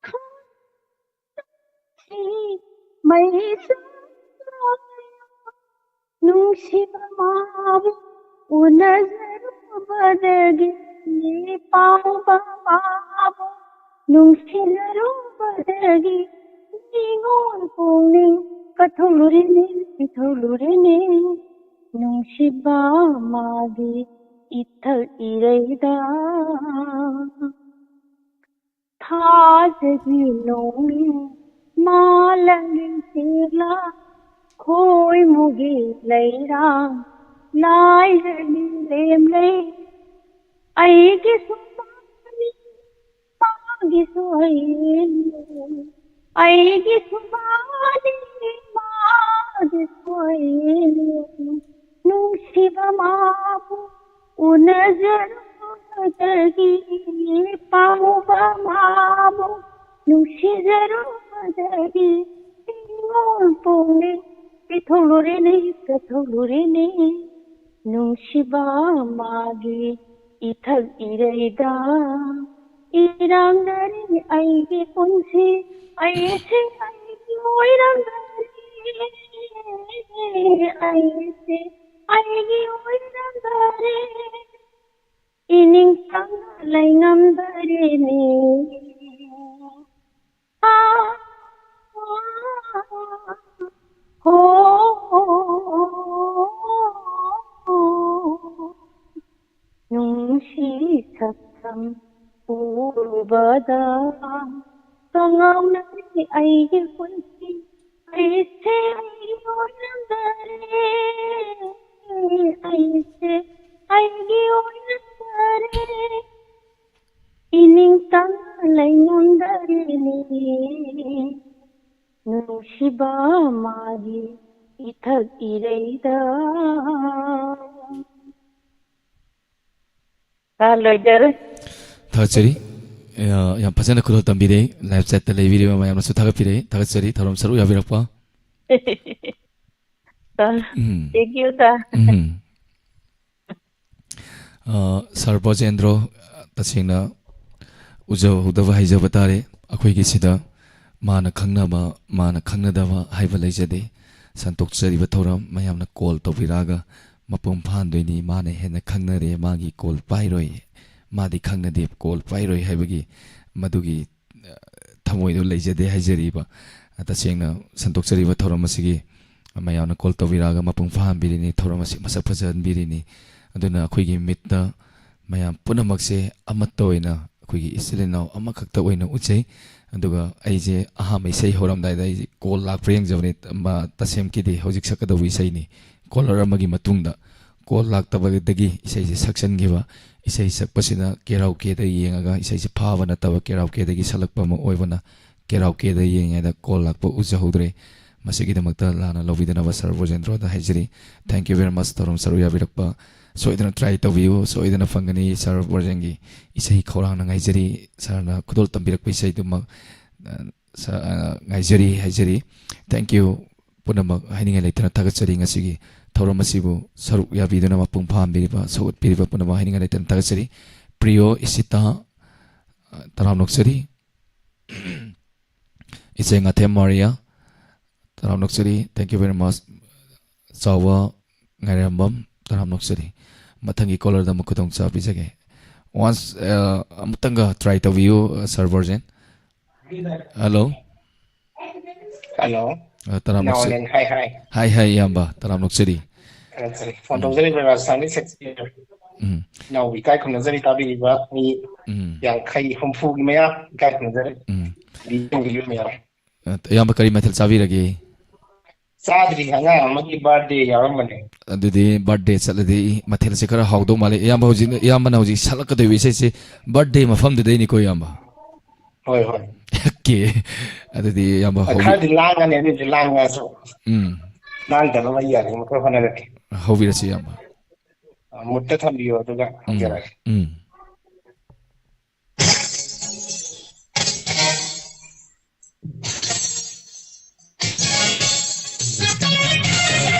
ꯈꯥꯡꯁꯤ ꯃꯩꯁꯥ ꯅꯨꯡꯁꯤꯕ ꯃꯥꯕꯨ ꯎꯅꯖꯔꯨꯕꯗꯒꯤ, ꯄꯥꯎꯕ ꯃꯥꯕꯨ ꯅꯨꯡꯁꯤꯖꯔꯨꯕꯗꯒꯤ ꯅꯤꯉꯣꯜ ꯄꯨꯛꯅꯤꯡ ꯀꯊꯧꯂꯨꯔꯤꯅꯤ, ꯀꯊꯧꯂꯨꯔꯤꯅꯤ꯫ ꯅꯨꯡꯁꯤꯕ ꯃꯥꯒꯤ ꯏꯊꯛ ꯏꯔꯩꯗ꯫ ꯊꯥꯖꯒꯤ ꯅꯣꯡ ꯃꯥꯂꯪ ꯁꯤꯂꯥ ꯈꯣꯏꯃꯨꯒꯤ ꯂꯩꯔꯥꯡ ꯂꯥꯏꯔꯒꯤ ꯂꯦꯝꯂꯩ꯫ ꯑꯩꯒꯤꯁꯨ ꯃꯥꯅꯤ, ꯃꯥꯒꯤꯁꯨ ꯑꯩꯅꯤ꯫ ꯑꯩꯒꯤꯁꯨ ꯃꯥꯅꯤ, ꯃꯥꯒꯤꯁꯨ ꯑꯩꯅꯤ꯫ ꯅꯨꯡꯁꯤꯕ ꯃꯥꯕꯨ ꯎꯅꯖꯔꯨꯕꯗꯒꯤ, ꯄꯥꯝꯃꯨꯕ ꯃꯥꯕꯨ ꯅꯨꯡꯁꯤꯖꯔꯨꯕꯗꯒꯤ, ꯅꯤꯡꯉꯣꯜ ꯄꯣꯡꯂꯦ, ꯄꯤꯊꯣꯛꯂꯨꯔꯦꯅꯦ, ꯆꯠꯊꯣꯛꯂꯨꯔꯦꯅꯦ꯫ ꯅꯨꯡꯁꯤꯕ ꯃꯥꯒꯤ ꯏꯊꯛ ꯏꯔꯩꯗ ꯏꯔꯥꯡꯅꯔꯤ ꯑꯩꯒꯤ ꯄꯨꯟꯁꯤ꯫ ꯑꯩꯁꯦ ꯑꯩꯒꯤ ꯑꯣꯏꯔꯝꯗꯔꯦ, ꯑꯩꯁꯦ ꯑꯩꯒꯤ ꯑꯣꯏꯔꯝꯗꯔꯦ꯫ ꯏꯅꯤꯡ ꯇꯝꯅ ꯂꯩꯉꯝꯗꯔꯦꯅꯦ꯫ ꯍꯣ꯫ ꯅꯨꯡꯁꯤ ꯁꯛꯇꯝ ꯎꯔꯨꯕꯗ ꯀꯉꯥꯎꯅꯔꯦ ꯑꯩꯒꯤ ꯄꯨꯟꯁꯤ꯫ ꯑꯩꯁꯦ ꯑꯩꯒꯤ ꯑꯣꯏꯔꯝꯗꯔꯦ, ꯑꯩꯁꯦ ꯑꯩꯒꯤ ꯑꯣꯏꯔꯝꯗꯔꯦ꯫ ꯏꯅꯤꯡ ꯇꯝꯅ ꯂꯩꯉꯝꯗꯔꯦꯅꯦ꯫ ꯅꯨꯡꯁꯤꯕ ꯃꯥꯒꯤ ꯏꯊꯛ ꯏꯔꯩꯗ꯫ ꯂꯣꯏꯖꯔꯦ꯫ ꯊꯥꯒꯠꯆꯔꯤ꯫ ꯑ, ꯌꯥꯝ ꯐꯖꯅ ꯈꯨꯗꯣꯜ ꯇꯝꯕꯤꯔꯦ꯫ Live chat ꯇ ꯂꯩꯕꯤꯔꯤꯕ ꯃꯌꯥꯝꯅꯁꯨ ꯊꯥꯒꯠꯄꯤꯔꯦ꯫ ꯊꯥꯒꯠꯆꯔꯤ ꯊꯧꯔꯝ ꯁꯔꯨꯛ ꯌꯥꯕꯤꯔꯛꯄ꯫ Sir, um. Thank you, sir꯫ ꯎꯝ꯫ ꯑ, Sir ꯕ꯭ꯔꯖꯦꯟꯗ꯭ꯔꯣ, ꯇꯁꯦꯡꯅ ꯎꯖꯍꯧꯗꯕ ꯍꯥꯏꯖꯕ ꯇꯥꯔꯦ꯫ ꯑꯩꯈꯣꯏꯒꯤ ꯁꯤꯗ ꯃꯥꯅ ꯈꯪꯅꯕ, ꯃꯥꯅ ꯈꯪꯅꯗꯕ ꯍꯥꯏꯕ ꯂꯩꯖꯗꯦ꯫ ꯁꯟꯇꯣꯛꯆꯔꯤꯕ ꯊꯧꯔꯝ ꯃꯌꯥꯝꯅ call ꯇꯧꯕꯤꯔꯛꯑꯒ ꯃꯄꯨꯡ ꯐꯥꯍꯟꯗꯣꯏꯅꯤ꯫ ꯃꯥꯅ ꯍꯦꯟꯅ ꯈꯪꯅꯔꯦ, ꯃꯥꯒꯤ call ꯄꯥꯏꯔꯣꯏ, ꯃꯥꯗꯤ ꯈꯪꯅꯗꯦ, call ꯄꯥꯏꯔꯣꯏ ꯍꯥꯏꯕꯒꯤ ꯃꯗꯨꯒꯤ, ꯑ, ꯊꯃꯣꯏꯗꯣ ꯂꯩꯖꯗꯦ ꯍꯥꯏꯖꯔꯤꯕ꯫ ꯇꯁꯦꯡꯅ ꯁꯟꯗꯣꯛꯆꯔꯤꯕ ꯊꯧꯔꯝ ꯑꯁꯤꯒꯤ ꯃꯌꯥꯝꯅ call ꯇꯧꯕꯤꯔꯛꯑꯒ ꯃꯄꯨꯡ ꯐꯥꯍꯟꯕꯤꯔꯤꯅꯤ, ꯊꯧꯔꯝ ꯑꯁꯤ ꯃꯁꯛ ꯐꯖꯍꯟꯕꯤꯔꯤꯅꯤ꯫ ꯑꯗꯨꯅ ꯑꯩꯈꯣꯏꯒꯤ ꯃꯤꯠꯇ ꯃꯌꯥꯝ ꯄꯨꯝꯅꯃꯛꯁꯦ ꯑꯃꯠꯇ ꯑꯣꯏꯅ ꯑꯩꯈꯣꯏꯒꯤ ꯏꯆꯤꯜ ꯏꯅꯥꯎ ꯑꯃꯈꯛꯇ ꯑꯣꯏꯅ ꯎꯖꯩ꯫ ꯑꯗꯨꯒ ꯑꯩꯁꯦ ꯑꯍꯥꯟꯕ ꯏꯁꯩ ꯍꯧꯔꯝꯗꯥꯏꯗ ꯑꯩꯁꯦ ꯀꯣꯜ ꯂꯥꯛꯄ꯭ꯔꯥ ꯌꯦꯡꯖꯕꯅꯤ, ꯃꯥ ꯇꯁꯦꯝꯀꯤꯗꯤ ꯍꯧꯖꯤꯛ ꯁꯛꯀꯗꯧꯕ ꯏꯁꯩꯅꯤ꯫ ꯀꯣꯂꯔ ꯑꯃꯒꯤ ꯃꯇꯨꯡꯗ ꯀꯣꯜ ꯂꯥꯛꯇꯕꯗꯒꯤ ꯏꯁꯩꯁꯦ ꯁꯛꯆꯟꯈꯤꯕ꯫ ꯏꯁꯩ ꯁꯛꯄꯁꯤꯅ ꯀꯦꯔꯥꯎꯀꯦꯗ ꯌꯦꯡꯉꯒ, ꯏꯁꯩꯁꯦ ꯐꯥꯕ ꯅꯠꯇꯕ ꯀꯦꯔꯥꯎꯀꯦꯗꯒꯤ ꯁꯛꯂꯛꯄ ꯑꯃ ꯑꯣꯏꯕꯅ, ꯀꯦꯔꯥꯎꯀꯦꯗ ꯌꯦꯡꯉꯤꯉꯩꯗ ꯀꯣꯜ ꯂꯥꯛꯄ ꯎꯖꯍꯧꯗ꯭ꯔꯦ꯫ ꯃꯁꯤꯒꯤꯗꯃꯛꯇ ꯂꯥꯟꯅ ꯂꯧꯕꯤꯗꯅꯕ ꯁꯥꯔ ꯕ꯭ꯔꯣꯖꯦꯟꯗ꯭ꯔꯣꯗ ꯍꯥꯏꯖꯔꯤ꯫ Thank you very much, ꯊꯧꯔꯝ ꯁꯔꯨꯛ ꯌꯥꯕꯤꯔꯛꯄ꯫ ꯁꯣꯏꯗꯅ try ꯇꯧꯕꯤꯌꯨ, ꯁꯣꯏꯗꯅ ꯐꯪꯒꯅꯤ꯫ ꯁꯥꯔ ꯕ꯭ꯔꯣꯖꯦꯟꯒꯤ ꯏꯁꯩ ꯈꯧꯔꯥꯡꯅ ꯉꯥꯏꯖꯔꯤ꯫ ꯁꯥꯔꯅ ꯈꯨꯗꯣꯜ ꯇꯝꯕꯤꯔꯛꯄ ꯏꯁꯩꯗꯨꯃꯛ, ꯑ, ꯁ-, ꯑ, ꯉꯥꯏꯖꯔꯤ, ꯍꯥꯏꯖꯔꯤ꯫ Thank you꯫ ꯄꯨꯝꯅꯃꯛ ꯍꯥꯏꯅꯤꯡꯉꯥꯏ ꯂꯩꯇꯅ ꯊꯥꯒꯠꯆꯔꯤ꯫ ꯉꯁꯤꯒꯤ ꯊꯧꯔꯝ ꯑꯁꯤꯕꯨ ꯁꯔꯨꯛ ꯌꯥꯕꯤꯗꯨꯅ ꯃꯄꯨꯡ ꯐꯥꯍꯟꯕꯤꯔꯤꯕ, ꯁꯧꯒꯠꯄꯤꯔꯤꯕ ꯄꯨꯝꯅꯃꯛ ꯍꯥꯏꯅꯤꯡꯉꯥꯏ ꯂꯩꯇꯅ ꯊꯥꯒꯠꯆꯔꯤ꯫ ꯄ꯭ꯔꯤꯌꯣ ꯏꯁꯤꯇꯥ, ꯑ, ꯇꯔꯥꯝ ꯅꯣꯛꯆꯔꯤ꯫ ꯏꯆꯦ ꯉꯥꯊꯦꯝ Maria, ꯇꯔꯥꯝ ꯅꯣꯛꯆꯔꯤ꯫ Thank you very much꯫ ꯆꯥꯎꯕ ꯉꯥꯏꯔꯝꯕꯝ, ꯇꯔꯥꯝ ꯅꯣꯛꯆꯔꯤ꯫ ꯃꯊꯪꯒꯤ ꯀꯣꯂꯔꯗ ꯑꯃꯨꯛ ꯈꯨꯗꯣꯡ ꯆꯥꯕꯤꯖꯒꯦ꯫ Once, ꯑ, ꯑꯃꯨꯛꯇꯪꯒ try ꯇꯧꯕꯤꯌꯨ, ꯑ, ꯁꯥꯔ ꯕ꯭ꯔꯣꯖꯦꯟ꯫ ꯍꯜꯂꯣ꯫ ꯍꯜꯂꯣ꯫ ꯑ, ꯇꯔꯥꯝ ꯅꯣꯛꯆ-, ꯅꯥꯎꯔꯦꯟ, ꯍꯥꯏ, ꯍꯥꯏ꯫ ꯍꯥꯏ, ꯍꯥꯏ, ꯏꯌꯥꯝꯕ, ꯇꯔꯥꯝ ꯅꯣꯛꯆꯔꯤ꯫ ꯇꯔꯥꯝ ꯅꯣꯛꯆꯔꯤ꯫ ꯐꯣꯟ ꯎꯝ꯫ ꯇꯧꯖꯔꯛꯏꯕ ꯔꯥꯖꯁꯊꯥꯟꯒꯤ ꯁꯛꯇꯤ ꯎꯝ꯫ ꯏꯅꯥꯎꯕꯨ ꯏꯀꯥꯏ ꯈꯨꯝꯅꯖꯔꯤ, ꯇꯥꯕꯤꯔꯤꯕ ꯃꯤ ꯎꯝ꯫ ꯌꯥꯡꯈꯩ, ꯍꯨꯝꯐꯨꯒꯤ ꯃꯌꯥ ꯏꯀꯥꯏ ꯈꯨꯝꯅꯖꯔꯤ꯫ ꯎꯝ꯫ ꯂꯤꯕꯤꯔꯤꯕ ꯃꯌꯥꯝ꯫ ꯑ, ꯏꯌꯥꯝꯕ ꯀꯔꯤ ꯃꯊꯦꯜ ꯆꯥꯕꯤꯔꯒꯦ? ꯆꯥꯗ꯭ꯔꯤ, ꯑꯉꯥꯡ ꯑꯃꯒꯤ birthday ꯌꯥꯎꯔꯝꯕꯅꯦ꯫ ꯑꯗꯨꯗꯤ birthday ꯆꯠꯂꯗꯤ ꯃꯊꯦꯜꯁꯦ ꯈꯔ ꯍꯥꯎꯗꯧ ꯃꯥꯜꯂꯦ꯫ ꯏꯌꯥꯝꯕ ꯍꯧꯖꯤꯛ, ꯏꯌꯥꯝꯕꯅ ꯍꯧꯖꯤꯛ ꯁꯛꯂꯛꯀꯗꯧꯔꯤꯕ ꯏꯁꯩꯁꯦ birthday ꯃꯐꯝꯗꯨꯗꯩꯅꯤꯀꯣ, ꯏꯌꯥꯝꯕ? ꯍꯣꯏ, ꯍꯣꯏ꯫ OK꯫ ꯑꯗꯨꯗꯤ ꯏꯌꯥꯝꯕ ꯍꯧꯕꯤ-, ꯈꯔꯗꯤ ꯂꯥꯡꯒꯅꯤ, ꯑꯗꯨꯏꯁꯨ ꯂꯥꯡꯉꯁꯨ ꯎꯝ꯫ ꯂꯥꯡꯗꯅꯕ ꯑꯩ ꯌꯥꯔꯤꯉꯩ ꯈꯔ ꯍꯣꯠꯅꯔꯛꯀꯦ꯫ ꯍꯧꯕꯤꯔꯁꯤ, ꯏꯌꯥꯝꯕ꯫ ꯑ, mood ꯇ ꯊꯝꯕꯤꯌꯣ, ꯑꯗꯨꯒ ꯎꯝ, ꯍꯧꯖꯔꯛꯑꯒꯦ꯫ ꯎꯝ꯫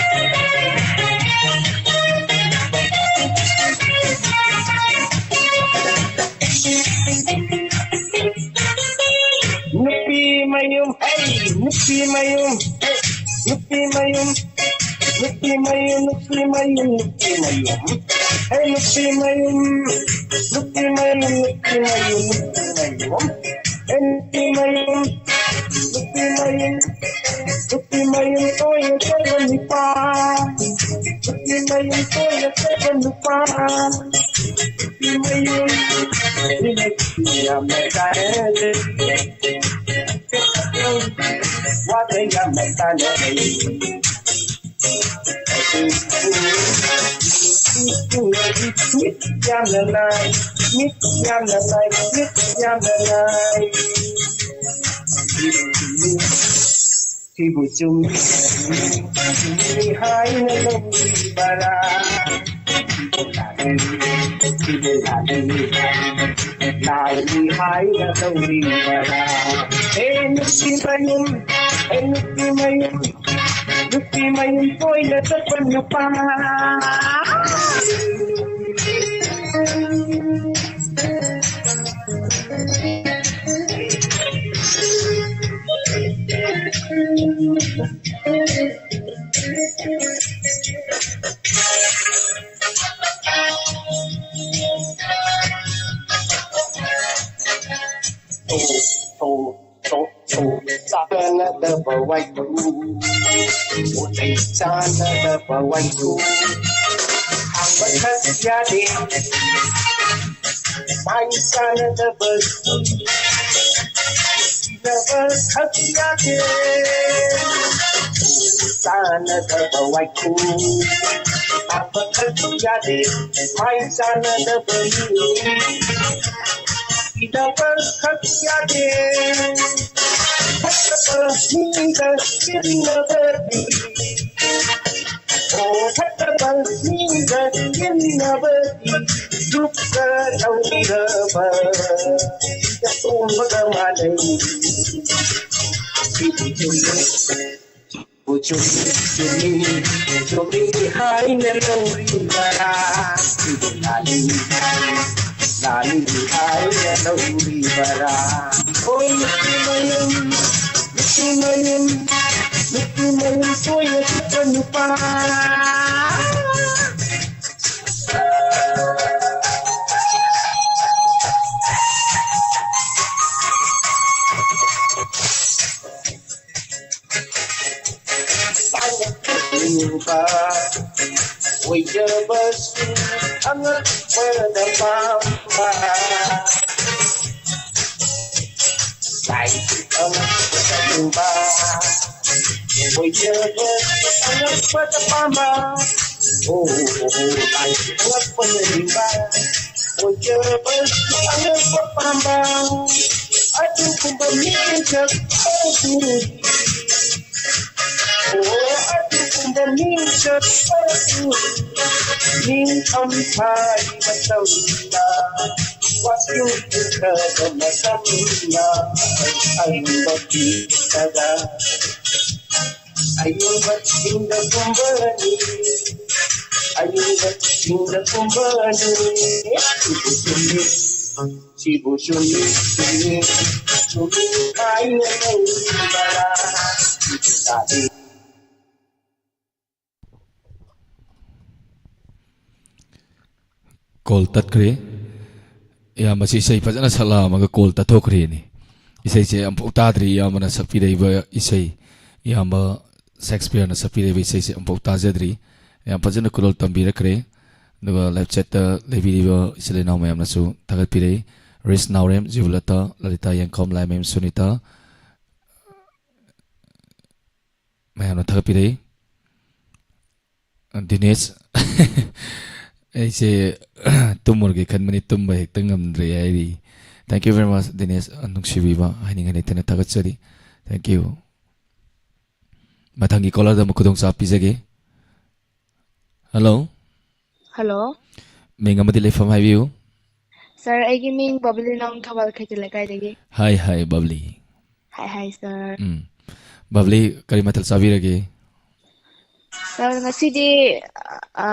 ꯅꯨꯄꯤ ꯃꯌꯨꯝ, ꯍꯩ, ꯅꯨꯄꯤ ꯃꯌꯨꯝ, ꯍꯩ, ꯅꯨꯄꯤ ꯃꯌꯨꯝ, ꯅꯨꯄꯤ ꯃꯌꯨꯝ, ꯅꯨꯄꯤ ꯃꯌꯨꯝ, ꯅꯨꯄꯤ ꯃꯌꯨꯝ, ꯍꯩ, ꯅꯨꯄꯤ ꯃꯌꯨꯝ, ꯅꯨꯄꯤ ꯃꯌꯨꯝ, ꯅꯨꯄꯤ ꯃꯌꯨꯝ, ꯅꯨꯄꯤ ꯃꯌꯨꯝ, ꯍꯩ, ꯅꯨꯄꯤ ꯃꯌꯨꯝ, ꯅꯨꯄꯤ ꯃꯌꯨꯝ, ꯅꯨꯄꯤ ꯃꯌꯨꯝ ꯇꯣꯏꯅ ꯆꯠꯄ ꯅꯨꯄꯥ, ꯅꯨꯄꯤ ꯃꯌꯨꯝ ꯇꯣꯏꯅ ꯆꯠꯄ ꯅꯨꯄꯥ, ꯅꯨꯄꯤ ꯃꯌꯨꯝ, ꯌꯥꯝꯅ ꯀꯥꯟꯅꯔꯦ꯫ ꯋꯥꯈꯜ ꯌꯥꯝꯅ ꯀꯥꯟꯅꯔꯦ꯫ ꯃꯤꯠ ꯌꯥꯝꯅ ꯅꯥꯏ, ꯃꯤꯠ ꯌꯥꯝꯅ ꯅꯥꯏ, ꯃꯤꯠ ꯌꯥꯝꯅ ꯅꯥꯏ꯫ ꯁꯤꯕꯨ ꯆꯨꯝꯃꯤ, ꯆꯨꯝꯃꯤ ꯍꯥꯏꯅ ꯂꯧꯕꯤꯕꯔꯥ? ꯁꯤꯕꯨ ꯂꯥꯜꯂꯤ, ꯁꯤꯕꯨ ꯂꯥꯜꯂꯤ, ꯂꯥꯜꯂꯤ ꯍꯥꯏꯅ ꯂꯧꯕꯤꯕꯔꯥ? ꯍꯦ ꯅꯨꯄꯤ ꯃꯌꯨꯝ, ꯍꯦ ꯅꯨꯄꯤ ꯃꯌꯨꯝ, ꯅꯨꯄꯤ ꯃꯌꯨꯝ ꯀꯣꯏꯅ ꯆꯠꯄ ꯅꯨꯄꯥ꯫ ꯆꯥꯟꯅꯗꯕ ꯋꯥꯏꯈꯨ, ꯄꯣꯠ ꯆꯩ ꯆꯥꯟꯅꯗꯕ ꯋꯥꯏꯈꯨ, ꯍꯥꯡꯕ ꯈꯛ ꯌꯥꯗꯦ꯫ ꯃꯥꯏ ꯆꯥꯟꯅꯗꯕ ꯁꯤꯅꯕ ꯈꯛ ꯌꯥꯗꯦ꯫ ꯆꯥꯟꯅꯗꯕ ꯋꯥꯏꯈꯨ ꯍꯥꯞꯄ ꯈꯛ ꯌꯥꯗꯦ꯫ ꯃꯥꯏ ꯆꯥꯟꯅꯗꯕ ꯃꯤ ꯁꯤꯅꯕ ꯈꯛ ꯌꯥꯗꯦ꯫ ꯐꯠꯇꯕ ꯃꯤꯒ ꯇꯤꯟꯅꯕꯗꯤ, ꯑꯣ, ꯐꯠꯇꯕ ꯃꯤꯒ ꯇꯤꯟꯅꯕꯗꯤ ꯗꯨꯛꯀ ꯇꯧꯔꯕ ꯇꯣꯡꯕꯒ ꯃꯥꯟꯅꯩ꯫ ꯁꯤꯕꯨ ꯆꯨꯝꯃꯤ, ꯆꯨꯝꯃꯤ, ꯆꯨꯝꯃꯤ ꯍꯥꯏꯅ ꯂꯧꯔꯤꯕꯔꯥ? ꯁꯤꯕꯨ ꯂꯥꯜꯂꯤ, ꯂꯥꯜꯂꯤ ꯍꯥꯏꯅ ꯂꯧꯔꯤꯕꯔꯥ? ꯍꯣꯏ, ꯅꯨꯄꯤ ꯃꯌꯨꯝ, ꯅꯨꯄꯤ ꯃꯌꯨꯝ, ꯅꯨꯄꯤ ꯃꯌꯨꯝ ꯇꯣꯏꯅ ꯆꯠꯄ ꯅꯨꯄꯥ꯫ ꯑꯣꯏꯖꯕꯁꯨ ꯑꯉꯛꯄꯗ ꯄꯥꯝꯕ꯫ ꯂꯥꯏ ꯑꯉꯛꯄ ꯇꯝꯕ, ꯑꯣꯏꯖꯕ ꯑꯉꯛꯄꯗ ꯄꯥꯝꯕ꯫ ꯑꯣ, ꯂꯥꯏ ꯑꯉꯛꯄꯅ ꯅꯤꯡꯕ, ꯑꯣꯏꯖꯕ ꯑꯉꯛꯄ ꯄꯥꯝꯕ꯫ ꯑꯗꯨꯒꯨꯝꯕ ꯃꯤꯁꯛ ꯑꯗꯨ, ꯑꯣ, ꯑꯗꯨꯒꯨꯝꯕ ꯃꯤꯁꯛ ꯑꯗꯨ ꯅꯤꯡꯊꯝ ꯊꯥꯒꯤ ꯃꯇꯝꯗ ꯋꯥꯀꯤꯡ ꯆꯠꯈ꯭ꯔꯕ ꯃꯇꯝꯗ ꯑꯏꯪꯕ ꯐꯤꯗꯒ, ꯑꯏꯪꯕ ꯏꯁꯤꯡꯗ ꯀꯨꯝꯕꯅꯤ, ꯑꯏꯪꯕ ꯏꯁꯤꯡꯗ ꯀꯨꯝꯕꯅꯤ꯫ ꯁꯤꯕꯨ ꯆꯨꯝꯃꯤ, ꯁꯤꯕꯨ ꯆꯨꯝꯃꯤ, ꯆꯨꯝꯃꯤ ꯍꯥꯏꯅ ꯂꯧꯕ꯭ꯔꯥ? ꯇꯥꯗꯦ꯫ ꯀꯣꯜ ꯇꯠꯈ꯭ꯔꯦ꯫ ꯏꯌꯥꯝꯕꯁꯤ ꯏꯁꯩ ꯐꯖꯅ ꯁꯛꯂꯛꯑꯝꯃꯒ ꯀꯣꯜ ꯇꯠꯊꯣꯛꯈ꯭ꯔꯦꯅꯦ꯫ ꯏꯁꯩꯁꯦ ꯑꯃꯨꯛꯐꯥꯎ ꯇꯥꯗ꯭ꯔꯤ꯫ ꯏꯌꯥꯝꯕꯅ ꯁꯛꯄꯤꯔꯛꯏꯕ ꯏꯁꯩ, ꯏꯌꯥꯝꯕ ꯁꯦꯛꯁꯄꯤꯌꯔꯅ ꯁꯛꯄꯤꯔꯛꯏꯕ ꯏꯁꯩꯁꯦ ꯑꯃꯨꯛꯐꯥꯎ ꯇꯥꯖꯗ꯭ꯔꯤ꯫ ꯌꯥꯝ ꯐꯖꯅ ꯈꯨꯗꯣꯜ ꯇꯝꯕꯤꯔꯛꯈ꯭ꯔꯦ꯫ ꯑꯗꯨꯒ ꯂꯥꯏꯚ ꯆꯦꯠꯇ ꯂꯩꯕꯤꯔꯤꯕ ꯏꯆꯤꯜ ꯏꯅꯥꯎ ꯃꯌꯥꯝꯅꯁꯨ ꯊꯥꯒꯠꯄꯤꯔꯛꯏ꯫ ꯔꯤꯁ ꯅꯥꯎꯔꯦꯝ, ꯖꯤꯕꯨꯂꯇꯥ, ꯂꯂꯤꯇꯥ ꯌꯦꯡꯈꯣꯝ, ꯂꯥꯏꯃꯌꯨꯝ ꯁꯨꯅꯤꯇꯥ, ꯃꯌꯥꯝꯅ ꯊꯥꯒꯠꯄꯤꯔꯛꯏ꯫ ꯗꯤꯅꯦꯁ, ꯑꯩꯁꯦ ꯇꯨꯝꯃꯨꯔꯒꯦ ꯈꯟꯕꯅꯤ, ꯇꯨꯝꯕ ꯍꯦꯛꯇ ꯉꯝꯗ꯭ꯔꯦ ꯍꯥꯏꯔꯤ꯫ Thank you very much, ꯗꯤꯅꯦꯁ, ꯅꯨꯡꯁꯤꯕꯤꯕ ꯍꯥꯏꯅꯤꯡꯉꯥꯏ ꯂꯩꯇꯅ ꯊꯥꯒꯠꯆꯔꯤ꯫ Thank you꯫ ꯃꯊꯪꯒꯤ ꯀꯣꯂꯔꯗ ꯑꯃꯨꯛ ꯈꯨꯗꯣꯡꯆꯥꯕ ꯄꯤꯖꯒꯦ꯫ ꯍꯜꯂꯣ꯫ ꯍꯜꯂꯣ꯫ ꯃꯤꯡ ꯑꯃꯗꯤ ꯂꯩꯐꯝ ꯍꯥꯏꯕꯤꯌꯨ꯫ ꯁꯥꯔ, ꯑꯩꯒꯤ ꯃꯤꯡ ꯕꯕꯂꯤꯅꯥꯝ, ꯊꯧꯕꯥꯜ ꯈꯩꯇꯦꯜ ꯂꯩꯀꯥꯏꯗꯒꯤ꯫ ꯍꯥꯏ, ꯍꯥꯏ, ꯕꯕꯂꯤ꯫ ꯍꯥꯏ, ꯍꯥꯏ, ꯁꯥꯔ꯫ ꯎꯝ꯫ ꯕꯕꯂꯤ, ꯀꯔꯤ ꯃꯊꯦꯜ ꯆꯥꯕꯤꯔꯒꯦ? ꯁꯥꯔ, ꯉꯁꯤꯗꯤ, ꯑ,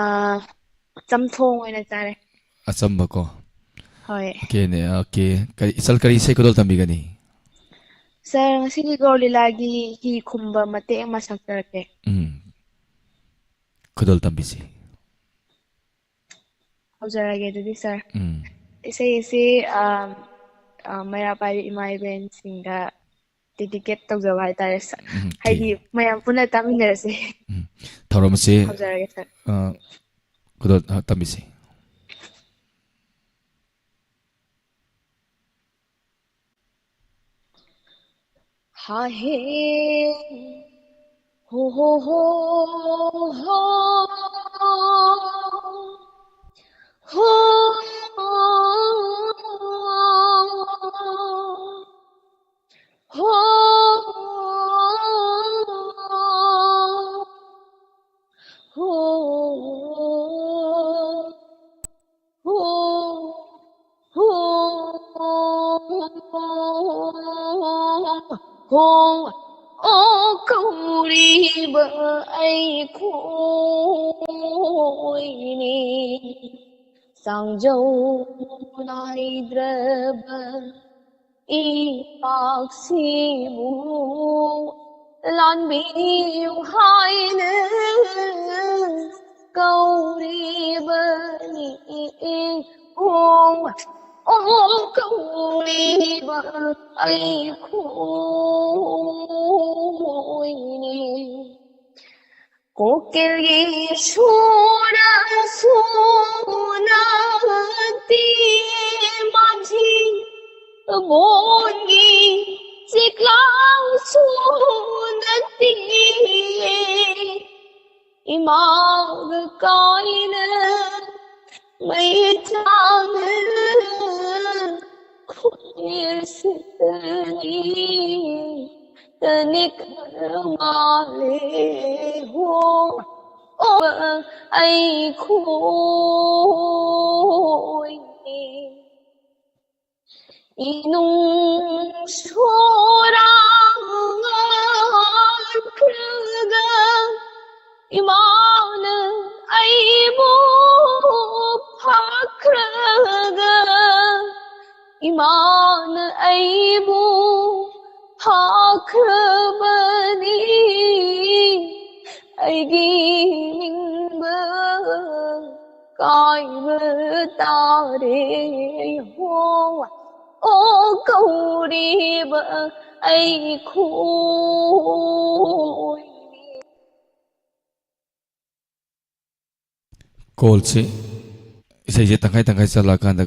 ꯆꯝꯊꯣꯡ ꯑꯣꯏꯅ ꯆꯥꯔꯦ꯫ ꯑꯆꯝꯕꯀꯣ? ꯍꯣꯏ꯫ ꯑꯣꯀꯦꯅꯦ, ꯑꯣꯀꯦ꯫ ꯀꯔꯤ, ꯏꯆꯜ ꯀꯔꯤ ꯏꯁꯩ ꯈꯨꯗꯣꯜ ꯇꯝꯕꯤꯒꯅꯤ? ꯁꯥꯔ, ꯉꯁꯤꯗꯤ ꯒꯧꯔ ꯂꯤꯂꯥꯒꯤ ꯍꯤ ꯈꯨꯝꯕ ꯃꯇꯦꯛ ꯑꯃ ꯁꯛꯆꯔꯛꯀꯦ꯫ ꯎꯝ꯫ ꯈꯨꯗꯣꯜ ꯇꯝꯕꯤꯁꯤ꯫ ꯍꯧꯖꯔꯒꯦ ꯑꯗꯨꯗꯤ, ꯁꯥꯔ꯫ ꯎꯝ꯫ ꯏꯁꯩ ꯑꯁꯤ, ꯑ, ꯑ, ꯃꯩꯔꯥ ꯄꯥꯏꯕꯤ ꯏꯃꯥ ꯏꯕꯦꯟꯁꯤꯡꯗ ꯗꯦꯗꯤꯀꯦꯠ ꯇꯧꯖꯕ ꯍꯥꯏꯇꯥꯔꯦ, ꯁꯥꯔ꯫ ꯎꯝ, ꯍꯥꯏꯗꯤ, ꯃꯌꯥꯝ ꯄꯨꯟꯅ ꯇꯥꯃꯤꯟꯅꯔꯁꯦ꯫ ꯎꯝ꯫ ꯊꯧꯔꯝ ꯑꯁꯤ, ꯍꯧꯖꯔꯒꯦ, ꯁꯥꯔ꯫ ꯑ, ꯈꯨꯗꯣꯜ, ꯑ, ꯇꯝꯕꯤꯁꯤ꯫ ꯍꯥ ꯍꯦ ꯍꯣ ꯍꯣ ꯍꯣ ꯍꯣ ꯍꯣ ꯍꯣ ꯍꯣ ꯍꯣ ꯍꯣ ꯍꯣ ꯑꯣ ꯀꯧꯔꯤꯕ ꯑꯩꯈꯣꯏꯅꯤ ꯆꯥꯡꯖꯧ ꯅꯥꯏꯗ꯭ꯔꯕ ꯏꯄꯥꯛꯁꯤꯕꯨ ꯂꯥꯟꯕꯤꯌꯨ ꯍꯥꯏꯅ ꯀꯧꯔꯤꯕꯅꯤ꯫ ꯑꯣ ꯀꯧꯔꯤꯕ ꯑꯩꯈꯣꯏꯅꯤ ꯀꯣꯀꯤꯜꯒꯤ ꯁꯨꯔꯁꯨ ꯅꯠꯇꯦ ꯃꯥꯖꯤ ꯕꯣꯟꯒꯤ ꯆꯤꯛꯂꯥꯎꯁꯨ ꯅꯠꯇꯦ ꯏꯃꯥꯒ ꯀꯥꯏꯅ ꯃꯩ ꯆꯥꯡ ꯈꯨꯠꯁꯤꯗꯅꯤ ꯇꯅꯤꯛ ꯃꯥꯂꯦ ꯍꯣ ꯑꯩꯈꯣꯏ ꯏꯅꯨꯡ ꯁꯣꯔꯥꯡꯈ꯭ꯔꯒ ꯏꯃꯥꯅ ꯑꯩꯕꯨ ꯐꯥꯈ꯭ꯔꯒ ꯏꯃꯥꯅ ꯑꯩꯕꯨ ꯐꯥꯈ꯭ꯔꯕꯅꯤ ꯑꯩꯒꯤ ꯅꯤꯡꯕ ꯀꯥꯏꯕ ꯇꯥꯔꯦ ꯍꯣ ꯑꯣ ꯀꯧꯔꯤꯕ ꯑꯩꯈꯣꯏ ꯀꯣꯜꯁꯦ ꯏꯁꯩꯁꯦ ꯇꯪꯈꯥꯏ ꯇꯪꯈꯥꯏ ꯆꯠꯂꯛꯑꯀꯥꯟꯗ